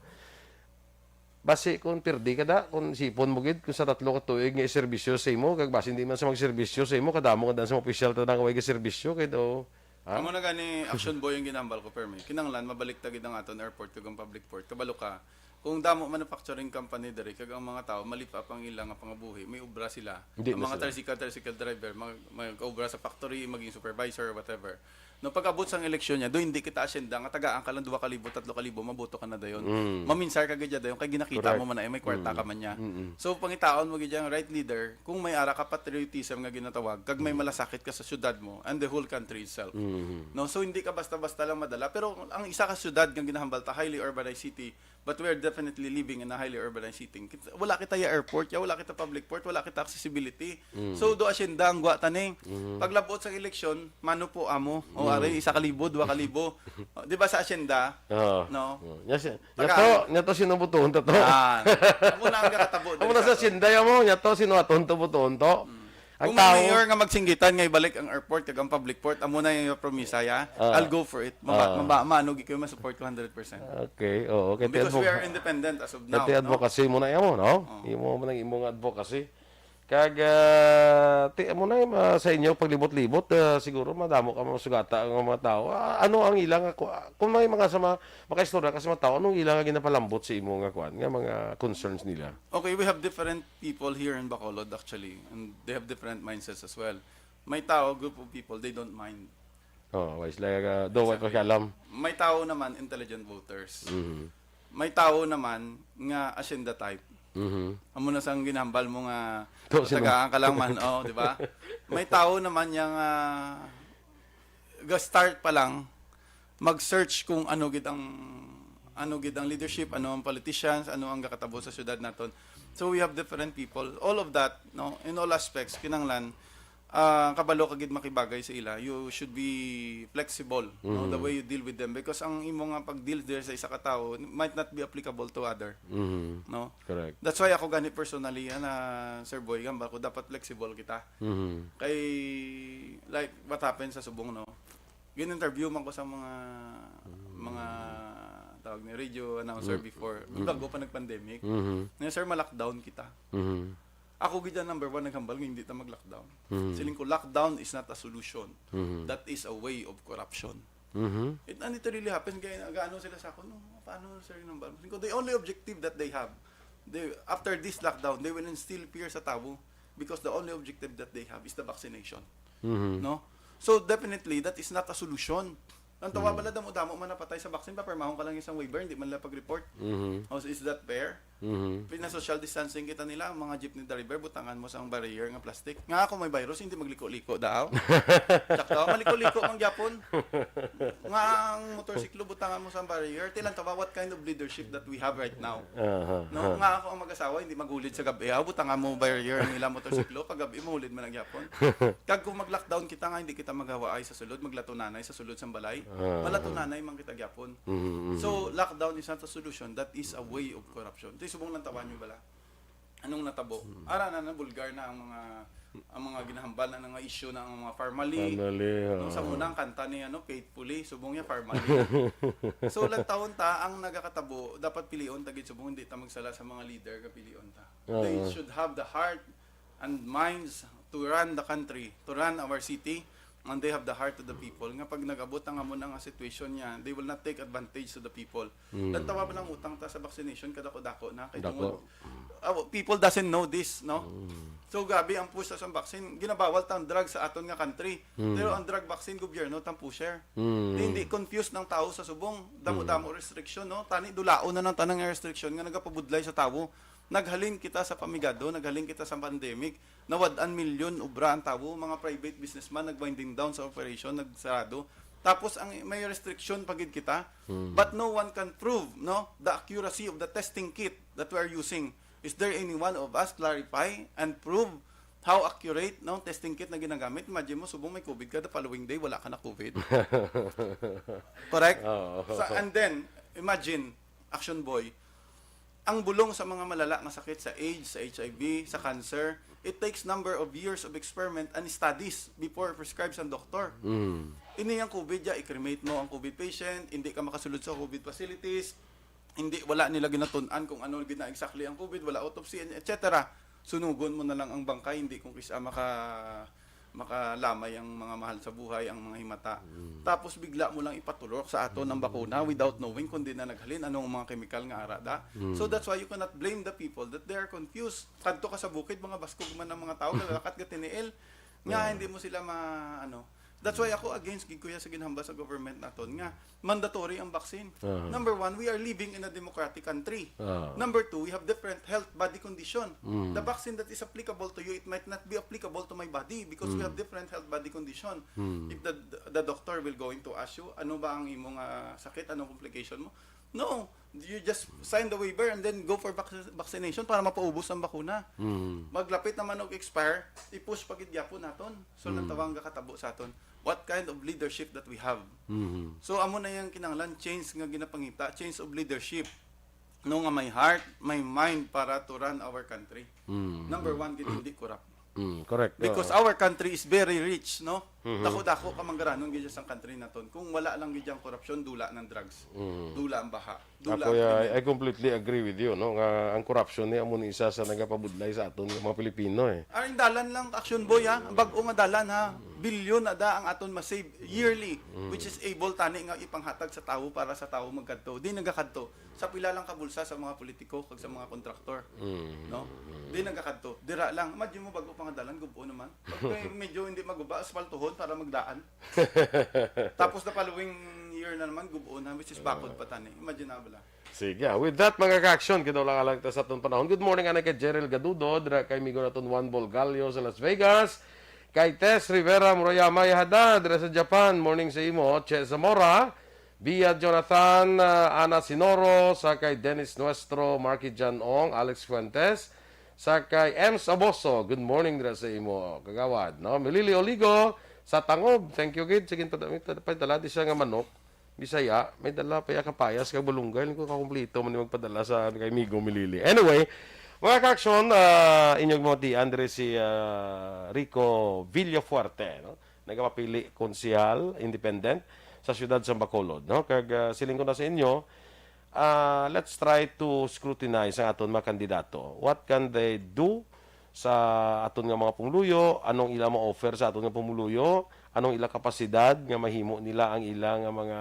basi kung pirdi ka da, kung sipon mo gid kung sa tatlo ka tuig nga iserbisyo sa imo, kag basi hindi man sa magserbisyo sa imo, kadamo ka dan sa mga opisyal ta nga way gaserbisyo kay do. Ha? Amo na gani, Action Boy, ang ginambal ko, permi. Kinanglan mabalik ta gid ang aton airport kag ang public port. Kabalo ka, kung damo manufacturing company diri kag ang mga tawo malip-up ang ila nga pangabuhi, may obra sila. Hindi Ang na mga sila. Tricycle, tricycle driver, mag, mag-obra sa factory, maging supervisor or whatever. No, pag-abot sang eleksyon niya, do hindi kita asyenda nga tagaan ka lang duha ka libo, tatlo ka libo, maboto ka na dayon. Mm. Maminsar ka gid dayon kay ginakita Correct. mo man na ay may kwarta ka man niya. Mm-mm. So pangitaon mo gid ang right leader kung may ara ka patriotism nga ginatawag kag may malasakit ka sa syudad mo and the whole country itself. Mhm. No, so hindi ka basta-basta lang madala, pero ang isa ka syudad nga ginahambal ta highly urbanized city, but we're definitely living in a highly urbanized city. Kita- Wala kita ya airport, ya wala kita public port, wala kita accessibility. So do asyenda ang gwa tani. Paglabot sa eleksyon, mano po amo. O ari, isa ka libo, duha ka libo. O, di ba sa asyenda? Oo. No? Oo. Nya si- nya Tagaan. to, nya to sino butuhon to to. Ah, amo na ang kakatabo. Amo na sa sinday mo, nya to sino aton to butuhon to. Ang Kung may tao, mayor nga magsinggitan nga ibalik ang airport kag ang public port, amo na yung promisa ya. Ah. I'll go for it. Maba, Ah. maba, maano, gi ko yung ma-support ko hundred percent. Okay, oo. Kay ti Because we advo- are independent as of kay now. ti No? advocacy mo na yan mo, no? Oo. Imo mo nang imong advocacy. Kag ah, ti amo na yung, ah, sa inyo paglibot-libot, ah, siguro madamo ka masugata ang mga tao. Ah, ano ang ilang, ah, ku- ah, kung may mga sa mga makaistorya ka sa mga tao, anong ilang nga ginapalambot sa imo nga kuan, nga mga concerns nila? Okay, we have different people here in Bacolod actually, and they have different mindsets as well. May tao, group of people, they don't mind. Oh, wise like uh, do what pakialam. May tao naman, intelligent voters. Mhm. May tao naman nga asyenda type. Mhm. Amo na sang ginahambal mo nga To, sino? tagaan ka lang man, oh, di ba? May tao naman yang ah, ga-start pa lang mag-search kung ano gid ang ano gid ang leadership, ano ang politicians, ano ang gakatabo sa syudad naton. So we have different people. All of that, no, in all aspects, kinanglan ah, kabalo ka gid makibagay sa ila. You should be flexible, no, the Mhm. way you deal with them, because ang imo nga pag-deal there sa isa ka tawo might not be applicable to other, Mhm. no? Correct. That's why ako gani personally, ana, Sir Boy, gamba ko dapat flexible kita. Mhm. Kay, like, what happened sa Subong, no? Gin-interview man ko sa mga mga tawag ni radio announcer Mm. Before. Mm. Bago pa nag-pandemic. Mhm. Nga, "Sir, ma-lockdown kita." Mhm. Ako gid ang number one naghambal nga hindi ta mag-lockdown. Mhm. Siling ko, lockdown is not a solution. Mhm. That is a way of corruption. Mhm. It, and it really happens. Kaya nag-ano sila sa ako, no, paano, sir, yung number? Siling ko, the only objective that they have, they, after this lockdown, they will instill fear sa tao. because the only objective that they have is the vaccination. Mhm. No? So definitely, that is not a solution. Ang tawa bala, damo-damo man napatay sa vaccine, papirmahon ka lang isang waiver, hindi man nila pag-report. Mhm. O, is that fair? Mhm. Pina-social distancing kita nila, ang mga jeepney driver, butangan mo sa ang barrier nga plastic. Nga ako may virus, hindi magliko-liko daw. Sakto, maliko-liko man gyapon. Nga ang motorsiklo, butangan mo sa barrier. Tilan tawa, what kind of leadership that we have right now? Aha. No, nga ako ang mag-asawa, hindi magulid sa gabi. Aw, butangan mo barrier nila motorsiklo, pag gabi, mahulid man ang gyapon. Kag kung mag-lockdown kita nga, hindi kita maghawaay sa sulod, maglatunanay sa sulod sang balay, Ah. malatunanay man kita gyapon. Mhm, mhm. So, lockdown is not a solution. That is a way of corruption. Ito yung subong lang tawan nyo bala. Anong natabo? Ara na, na bulgar na ang mga ang mga ginahambal na nga issue na ang mga family. Family, No, oo. sa muna ang kanta ni ano, Faithfully, subong niya family. So, lang taon ta, ang nagakatabo, dapat pilion ta gid subong, hindi ta magsala sa mga leader nga pilion ta. They Oo. should have the heart and minds to run the country, to run our city, and they have the heart of the people. Nga pag nag-abot ang amo na nga situation niya, they will not take advantage to the people. Mm. Lang tawa ba lang utang ta sa vaccination, kadako-dako na. Kay Dako. tungod, ah, people doesn't know this, no? Mm. So, gabi ang push sa vaccine. Ginabawal tang drug sa aton nga country. Mm. Pero ang drug vaccine, gobyerno tang pusher. Mm. Hindi confused ng tao sa subong. Damo-damo restriction, no? Tani, dulaon na ng tanang restriction nga nagapabudlay sa tao. Naghalin kita sa pamigado, naghalin kita sa pandemic, nawad-an milyon ubra ang tao, mga private businessman nag-winding down sa operation, nagsarado. Tapos ang may restriction pa gid kita, but no one can prove, no, the accuracy of the testing kit that we are using. Is there any one of us clarify and prove how accurate, no, testing kit na ginagamit? Imagine mo, subong may COVID ka, the following day wala ka na COVID. Correct? Oo. So, and then, imagine, Action Boy, ang bulong sa mga malala nga sakit, sa AIDS, sa H I V, sa cancer, it takes number of years of experiment and studies before prescribed sa doktor. Mm. Ini ang COVID, ya, i-cremate mo ang COVID patient, hindi ka makasulod sa COVID facilities, hindi, wala nila ginatun-an kung ano gina exactly ang COVID, wala autopsy, and et cetera. Sunugon mo na lang ang bangkay, hindi kung kisa maka makalamay ang mga mahal sa buhay, ang mga himata. Tapos bigla mo lang ipatulok sa aton ang bakuna without knowing kung di na naghalin anong mga kemikal nga ara da. So that's why you cannot blame the people that they are confused. Kadto ka sa bukid, mga baskog man ang mga tao, nagalakat ka tiniil. Nga hindi mo sila ma ano. That's why ako against gid ko ya sa ginhambal sa government naton nga mandatory ang vaccine. Aha. Number one, we are living in a democratic country. Ah. Number two, we have different health body condition. The vaccine that is applicable to you, it might not be applicable to my body because we have different health body condition. If the the doctor will going to ask you, ano ba ang imong ah, sakit, anong complication mo? No, you just sign the waiver and then go for vac- vaccination para mapaubos ang bakuna. Mm. Maglapit naman og expire, i-push pa gid gyapon naton. So nang tawang gakatabo sa aton. What kind of leadership that we have? Mhm. So amo na yung kinahanglan, change nga ginapangita, change of leadership. No, nga may heart, may mind para to run our country. Mm. Number one, gid hindi corrupt. Mm, correct. Because Oo. Our country is very rich, no? Dako-dako ka manggaranon gid sa country naton. Kung wala lang gid ang korupsyon, dula ng drugs. Mm. Dula ang baha. Dula Ako, ang ya, krimen. I completely agree with you, no, nga ang korupsyon ni amo ni isa sa nagapabudlay sa aton nga mga Pilipino, eh. Ang dalan lang, Action Boy, ha? Ang bag-o nga dalan, ha? Bilyon na da ang aton ma-save yearly, Mm. which is able tani nga ipanghatag sa tawo para sa tawo magkadto. Di nagakadto. Sa pila lang ka bulsa sa mga politiko kag sa mga kontraktor, Mm. no? Di nagakadto. Dira lang. Imagine mo, bag-o pa nga dalan, gub-o naman. Pag may medyo hindi maguba, aspaltuhon para magdaan. Tapos the following year na naman, gub-o na, which is bakod pa tani. Imagine na bala. Sige, ah, with that, mga ka-action, kinaulaga lang ta sa aton panahon. Good morning, anay kay Jeril Gadudo, dira kay amigo naton Juan Bolgallo sa Las Vegas, kay Tess Rivera Murayama Yahada, dira sa Japan. Morning sa imo, Che Zamora, Bia Jonathan, ah, Ana Sinoro, sa kay Dennis Nuestro, Marky John Ong, Alex Fuentes, sa kay Ems Aboso. Good morning dira sa imo, kagawad, no? Milili Oligo sa Tangob. Thank you gid. Sige, pada, may tada, may dala di siya nga manok. Bisaya, may dala pa ya kapayas kag balunggay. Ko kakumpleto man yung magpadala sa kay Migo Milili. Anyway, mga ka-action, ah, inyong mga tiyan dire si, ah, Rico Villafuerte, no? Nagapapili konsehal, independent, sa siyudad sa Bacolod, no? Kag, ah, siling ko na sa inyo, ah, let's try to scrutinize ang aton mga kandidato. What can they do sa aton nga mga pumuluyo? Anong ila ma-offer sa aton nga pumuluyo? Anong ila kapasidad nga mahimo nila ang ila nga mga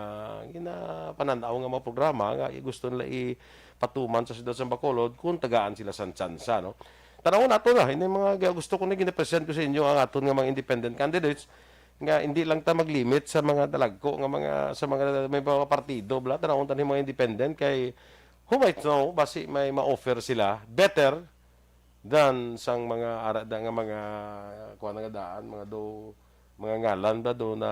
ginapanan-aw nga mga programa nga gusto nila ipatuman sa siyudad sa Bacolod kung tagaan sila sang tsansa, no? Tanaw nato na, ini mga ga-, gusto ko na ginapresent ko sa inyo ang aton nga mga independent candidates, nga hindi lang ta maglimit sa mga dalagko nga mga, sa mga may mga partido, bla, tanawon ta ni mga independent kay who might know, basi may ma-offer sila better than sang mga ara da nga mga kuan nga daan, mga do, mga ngalan ba do na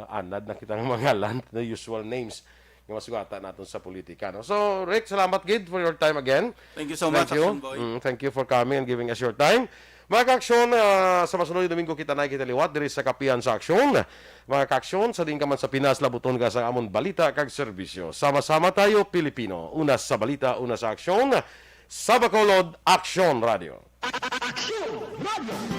anad na kita nga mga ngalan, the usual names nga masugata naton sa politika, no? So, Rick, salamat gid for your time again. Thank you so Thank much, you. Action Boy. Mm, thank you for coming and giving us your time. Mga kaaksyon, ah, sa masunod nga Domingo kita na kita liwat diri sa Kapihan sa Aksyon. Mga kaaksyon, sa diin ka man sa Pinas, labuton ka sa amon balita kag serbisyo. Sama-sama tayo, Pilipino. Una sa balita, una sa aksyon. Sa Bacolod, Aksyon Radio. Aksyon Radio.